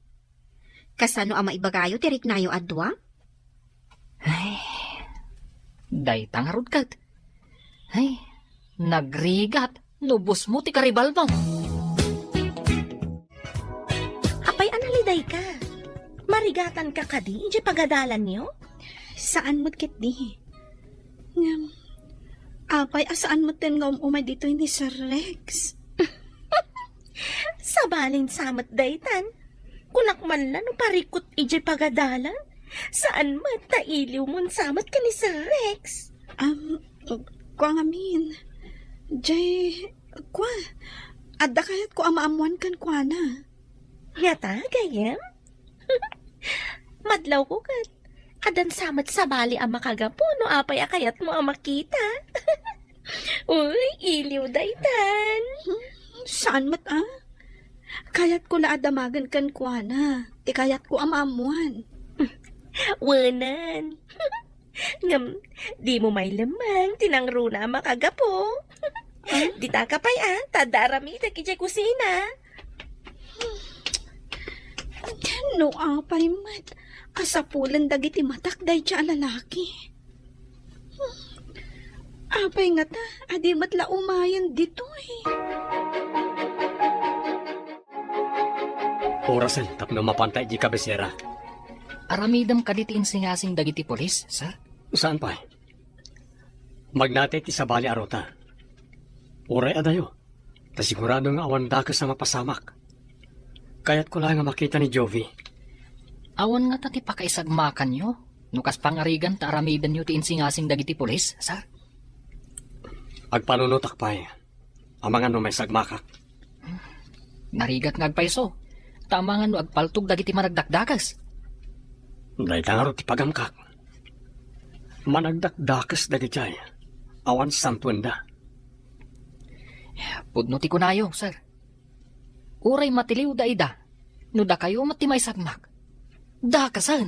Kasano a maibagayo ti riknayo a dua? Ay, dayta ngarud ket. Ay, nagrigat no busmo ti karibalmo. Apay a nalidayka? Marigatanka kadi idiay pagadalanyo? Saan met ketdi. Ngem, apay a saan metten nga um-umay ditoy ni Sir Rex? Sabalin sa met daytan. Kunak man la no parikut idiay pagadalan. Saan met ta iliwmon sa met ken ni Sir Rex? Am, kua ngamin. Jay, kua, adda kayatko a maammoan kenkuana. Ngata, gayyem? Madlawko ket addan sa met sabali a makagapu no apay a kayatmo a makita. Uy, iliw daytan. Hmm, saan met a? Kayatko la a damagen kenkuana ti kayatko a maammoan. Wenan. Ngem, dimo mailemmeng ti nangruna a makagapu. Ah? Ditaka pay a, ta adda aramidek idiay kusina. No apay met a sapulen dagiti matak dayta a lalaki. Apay ngata a di met la umayen ditoy? Orasen tapno mapanta idiay kabisera. Aramidem kadi ti insingasing dagiti pulis, sir? Saan pay? Magnatay ti sabali a ruta. Uray adayo, ta sigurado nga awan dakes a mapasamak. Kayatko laeng a makita ni Jovi. Awan ngata ti pakaisagmakanyo? No kas pangarigan ta aramidenyo ti insingasing dagiti pulis, sir? Agpanunotak pay. Amangan no maisagmakak. Narigat nga agpayso. Ta amangan no agpaltog dagiti managdakdakes. Dayta ngarud ti pagamkak. Managdakdakes dagijay. Awan santuenda. Pudno ti kunayo, sir. Uray matiliwda ida, no dakayo met ti maisagmak. Dakasen!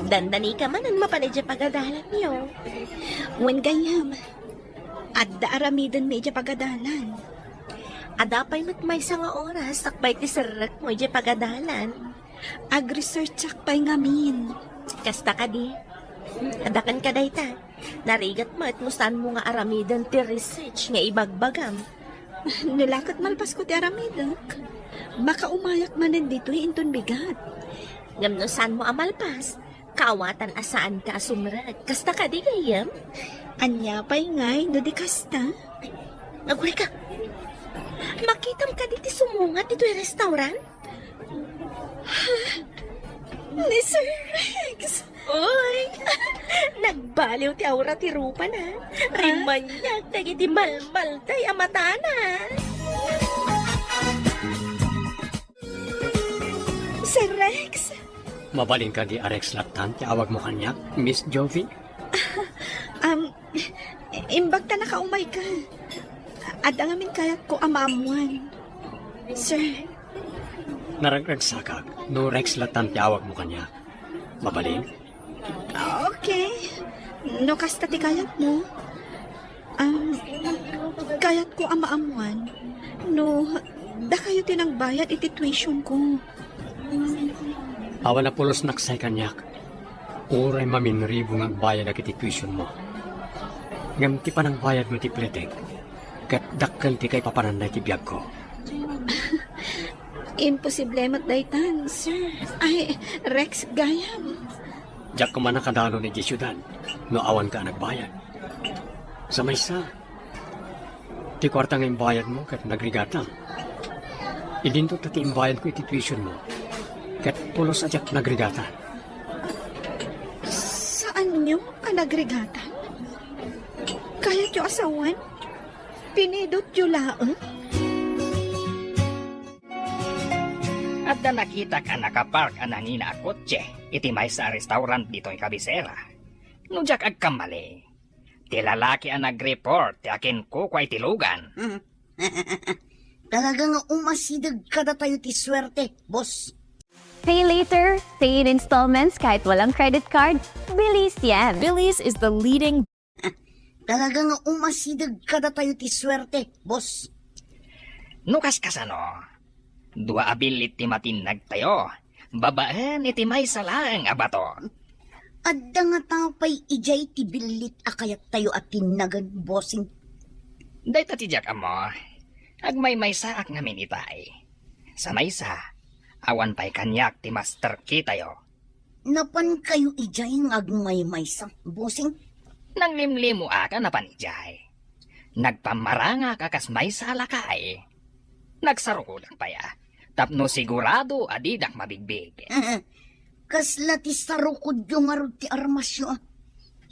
Dandanika manen mapan idiay pagadalanyo. Wen gayyem, adda aramidenmi idiay pagadalan. Adda pay met maysa nga oras sakbay ti serrekmo idiay pagadalan. Agresearchak pay ngamin. Kasta kadi. Adda kenka dayta. Narigat met no saanmo nga aramiden ti research nga ibagbagam. No la ket malpasko ti aramidek, makaumayak manen ditoy inton bigat. Ngem no saanmo a malpas, kaawatan a saanka a sumrek. Kasta kadi gayyem? Ania pay ngay no di kasta? Agurayka. Makitam kadi ti sumungat ditoy restaurant? Ni Sir Rex! Uy! Nagbaliw ti aura ti rupana. Rimaniag dagiti malmalday a matana. Sir Rex! Mabalin kadi a Rex lattan ti awagmo kaniak, Miss Jovi? Um, imbag ta nakaumayka. Adda ngamin kayatko a maammuan. Sir. Naragragsakak no Rex lattan ti awagmo kaniak. Mabalin? Okay. No kasta ti kayatmo. Um, kayatko a maammuan no dakayo ti nangbayad iti tuitionko. Awan a pulosnak say kaniak. Uray maminribo nga agbayadak iti tuitionmo. Ngem ti panangbayadmo iti Pilitek, ket dakkel ti kaipapananda iti biagko. Imposible met daytan, sir. Ay, Rex, gayam. Diak koma nakadanon idiay siudad no awanka a nagbayad. Sa maysa, ti kuarta nga imbayadmo ket nagrigatan. Idinto ta ti imbayadko iti tuitionmo ket pulos a diak nagrigatan. Saanyo a nagrigatan? Kayatyo a sawen? Pinidotyo laeng? Adda nakitak a nakapark a nangina a kotse iti maysa a restaurant ditoy kabisera. No diak agkamali, ti lalaki a nag-report ti akinkukua iti lugan. Talaga nga umasideg kadatayo ti suerte, boss. Pay later, pay in installments kahit walang credit card, bilis yan. Billy's is the leading Talaga nga umasideg kadatayo ti suerte, boss. No kas kasano, dua a billit ti matinnagtayo, babaen iti maysa laeng a bato. Adda ngata pay idiay ti billit a kayattayo a tinnagen, bossing? Dayta ti diak ammo. Agmaymaysaak ngamin itay. Sa maysa, awan pay kaniak ti master keytayo. Napankayo idiay nga agmaymaysa, bossing? Nanglimlimoak a napan idiay. Nagpammarangak a kas maysa a lakay. Nagsarukodak pay a, tapno sigurado a didak mabigbig. Kasla ti sarukodyo ngarud ti armasyo a.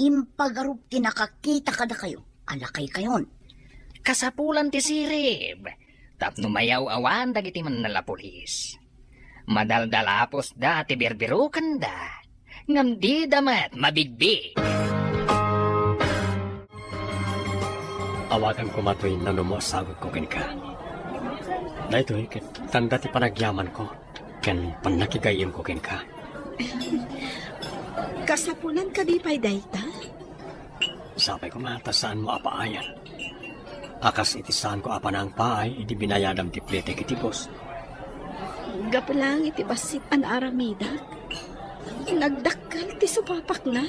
Impagarup ti nakakita kadakayo a lakaykayon. Kasapulan ti sirib, tapno mayaw-awan dagiti mannalapulis. Madaldalapusda ti birbirukenda, ngem dida met mabigbig. Awatem koma toy nanummo a sagutko kenka. Daytoy ket tanda ti panagyamanko ken pannakigay-imko kenka. Kasapulan kadi pay dayta? Sapay koma ta saanmo a paayan a kas iti saanko a panangpaay idi binayadam ti Pilitek iti boss. Gapu laeng iti bassit a naaramidak, nagdakkel ti supapakna.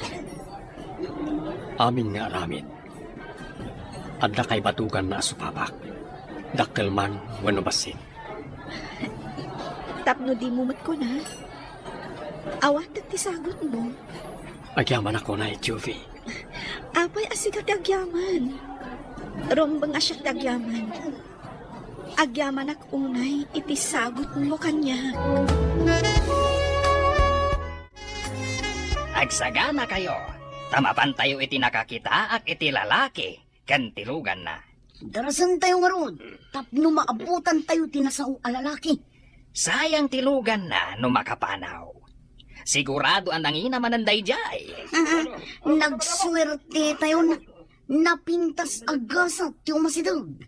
Amin nga aramid, adda kaibatuganna a supapak, dakkel man wenno bassit. Tapno dimo met kuna, awatek ti sagutmo. Agyamanak unay, Juvie. Apay a sika ti agyaman? Rumbeng a siak ti agyaman. Agyamanak unay iti sagutmo kaniak. Agsaganakayo, ta mapantayo iti nakakitaak iti lalaki ken ti luganna. Darasentayo ngarud tapno maabutantayo ti nasao a lalaki. Sayang ti luganna no makapanaw. Sigurado a nangina manen daydiay. Nagsuertetayon. Napintas a gasat ti umasideg.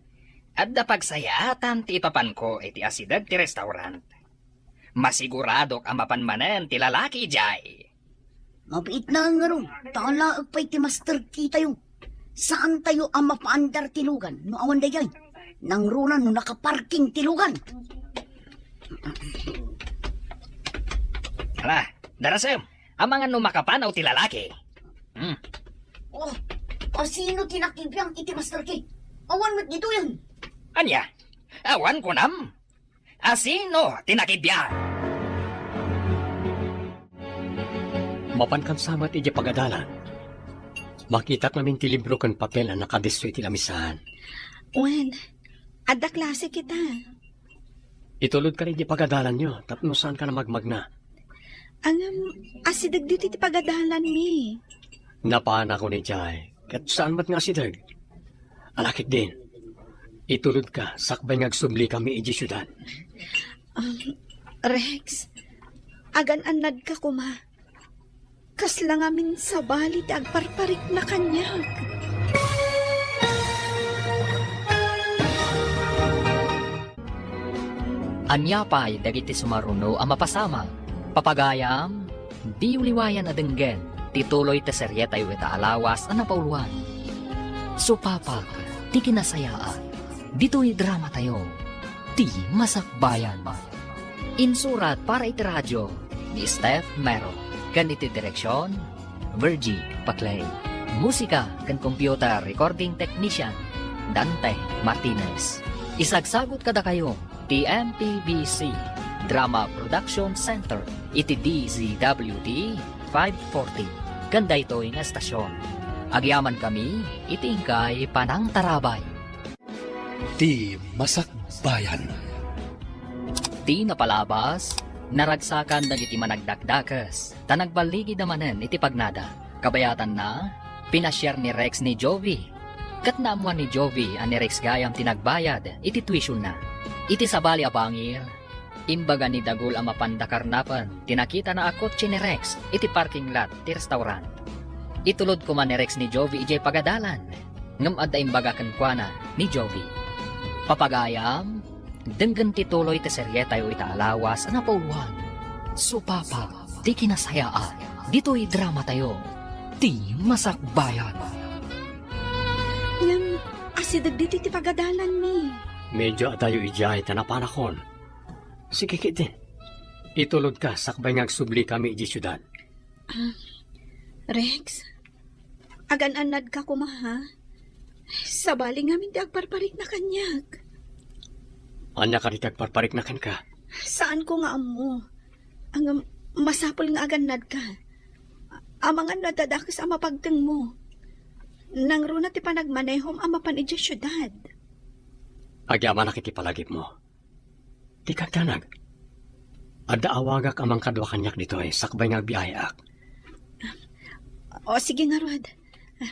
Adda pagsayaatan ti ipapanko iti asideg ti restaurant. Masiguradok a mapan manen ti lalaki idiay. Mabiit na ngarud, ta alaek pay ti master key tayo. Saantayo a mapaandar ti lugan no awan daydiay. Nangruna no nakaparking ti lugan. Hala, darasem, amangan no makapanaw ti lalaki. Hmm. Oh, asino ti nakibiang iti master key? Awan met ditoyen. Ania? Awan kunam? Asino ti nakibiang? Mapan kan sa met idiay pagadalan. Makitak ngamin ti libro ken papel a nakadisso iti lamisaan. Wen, adda klase kita. Itulod ka idiay pagadalanyo tapno saanka a magmagna. Ngem, asideg ditoy ti pagadalanmi. Napanak idiay, ket saan met nga asideg? Ala ketdin, itulod ka sakbay nga agsubli kami idiay siudad. Um, Rex, agan-annadka koma. Kasla ngamin sabali ti agparparikna kaniak. Ania pay dagiti sumaruno a mapasamak? Papagayam, diyo liwayan a denggen ti tuloy ti serietayo ita a lawas a napauluan. Supapak ti kinasayaat ditoy dramatayo, Ti Masakbayan. Insurat para iti radio ni Steph Mero, ken iti direksion, Virgie Paclay. Musika ken computer recording technician, Dante Martinez. Isagsagut kadakayo ti M P B C Drama Production Center iti D Z W T five forty ken daytoy nga estasion. Agyamankami iti inkay panangtarabay. Ti Masakbayan. Ti napalabas, naragsakan dagiti managdakdakes, ta nagballigida manen iti pagnada. Kabayatanna, pinasiar ni Rex ni Jovi. Ket naammuan ni Jovi a ni Rex gayam ti nagbayad iti tuitionda. Iti sabali a bangir, imbaga ni Dagul a mapanda karnapen ti nakitana a kotse ni Rex iti parking lot ti restaurant. Itulod koma ni Rex ni Jovi idiay pagadalan, ngem adda imbaga kenkuana ni Jovi. Papagayam, denggen ti tuloy ti serietayo ita a lawas a napauluan. Supapak ti kinasayaat ditoy dramatayo, Ti Masakbayan. Ngem, asideg ditoy ti pagadalanmi. Medyo adayo idiay ta napanakon. Sige ketdin. Itulodka sakbay nga agsublikami idiay siudad. Ah, Rex, agan-annadka koma, ha? Sabali ngamin ti agparparikna kaniak. Ania kadi ti agparparikna kenka? Saanko nga ammo. Ngem, masapul nga agannadka. Amangan no adda dakes a mapagtengmo. Nangruna ti panagmanehom a mapan idiay siudad. Agyamanak iti palagipmo. Dika agdanag. Adda awagak a mangkadua kaniak ditoy sakbay nga agbiaheak. O, sige ngarud.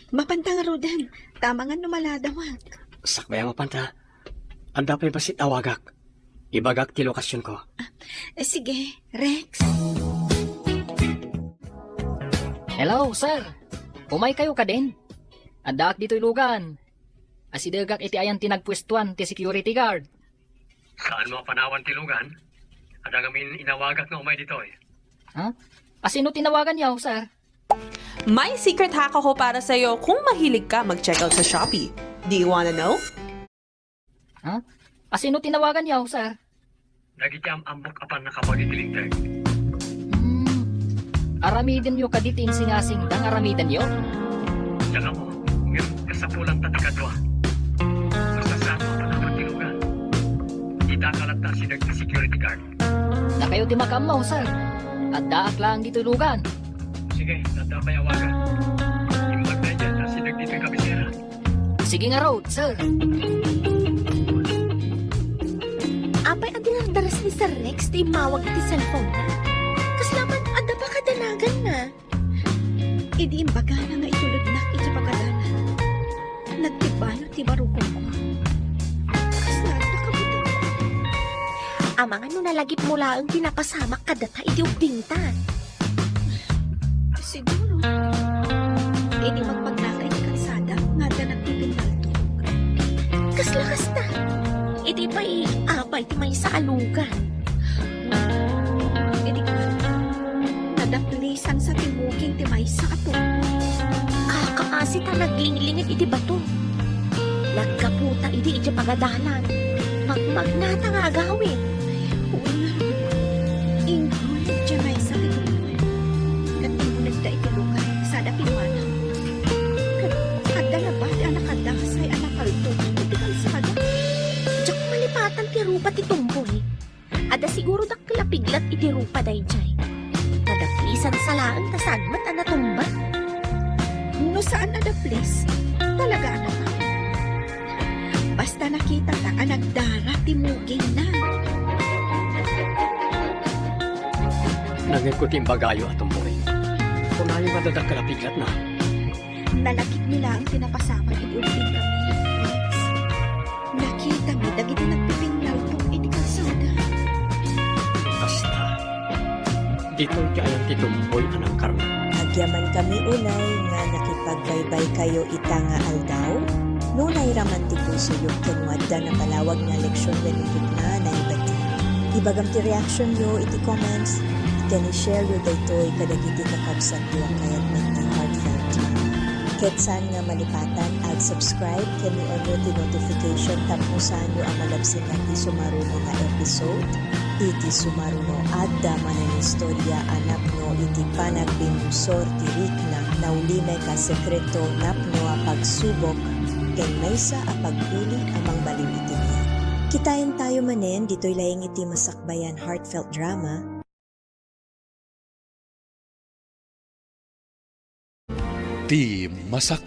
Mapanta ngaruden. Ta amangan no maladawak. Sakbay a mapanta. Adda pay bassit awagak. Ibagak ti lokasionko. Ah, eh, sige, Rex. Hello, sir. Umaykayo kadin? Addaak ditoy lugan. Asidegak iti ayan ti nagpuestuan ti security guard. Saanmo a panawan ti lugan? Adda ngamin inawagak nga umay ditoy. Ha? Asino ti nawaganyo, sir? May secret hack ako para sa'yo kung mahilig ka mag-checkout sa Shopee. Do you wanna know? Ha? Asino ti nawaganyo, sir? Dagiti am-ammok a pannakabaw iti Linteg. Hmm. Aramidenyo kadi ti insingasingda nga aramidenyo? Diak ammo, ngem kasapulanta ti kadua. Basta saanmo a panawan ti lugan. Dita ka latta asideg ti security guard. Dakayo ti makaammo, sir. Addaak laeng ditoy lugan. Sige, adda pay awagan. Imbag daydiay ta asideg ditoy kabisera. Sige ngarud, sir. Apay a dinardaras ni Sir Rex ti immawag iti cellphone-na? Kasla man adda pakadanaganna. Idi imbagana nga itulodnak iti pagadalan, nagtibayo ti barukongko. Kasla adda kabutengko. Amangan no nalagipmo laeng ti napasamak kadata idi ubingta. Siguro. Idi magpagnaka iti kalsada nga adda nagpipinnaltok. Kasla kasta. Idi pay, apay ti maysa a lugan. Idi kasta, nadaplisan sa ti booking ti maysa a tumboy. Kakaasi ta naglinglinget iti bato. Naggaputa idi idiay pagadalan. Magmagnata nga agawid. Wen, inggulod diay maysa ti tumboy. Ket immunegda iti lugar, sada pimmanaw. Ket adda labat a nakadasay a napaltok iti kalsada. Diak malipatan ti rupa ti tumboy. Adda siguro dakkel a piglat iti rupa daydiay. Nadaplisan sa laeng ta saan met a natumba. No saan a daplis, talaga a natumba. Basta nakitata a nagdara ti mugingna. Nangngegko ti imbagayo a tumboy. Kunayo nga adda dakkel a piglatna. Nalagipmi laeng ti napasamak idi ubbingkami. Nakitami dagiti nagpipinnaltok iti kalsada. Kasta, ditoy ti ayan ti tumboy a nangkarnag. Agyamankami unay nga nakipagbaybaykayo ita nga aldaw. No nairaman ti pusoyo ken no adda napalawag nga leksion wenno rikna, naibati. Ibagam ti reactionyo iti comments ken i-shareyo daytoy kadagiti kakabsatyo a kayat met ti Heartfelt Drama. Ket saan nga malipatan, ag-subscribe ken i-onyo ti notification tapno saanyo a malabsingan ti sumaruno nga episode. Iti sumaruno, adda manen nga istorya a napno iti panagbinursor ti rikna, naulimek a sekreto, napno a pagsubok, ken maysa a pagpili a mangbaliw iti biag. Kitaentayo manen ditoy laeng iti masakbayan Heartfelt Drama. Ti masak-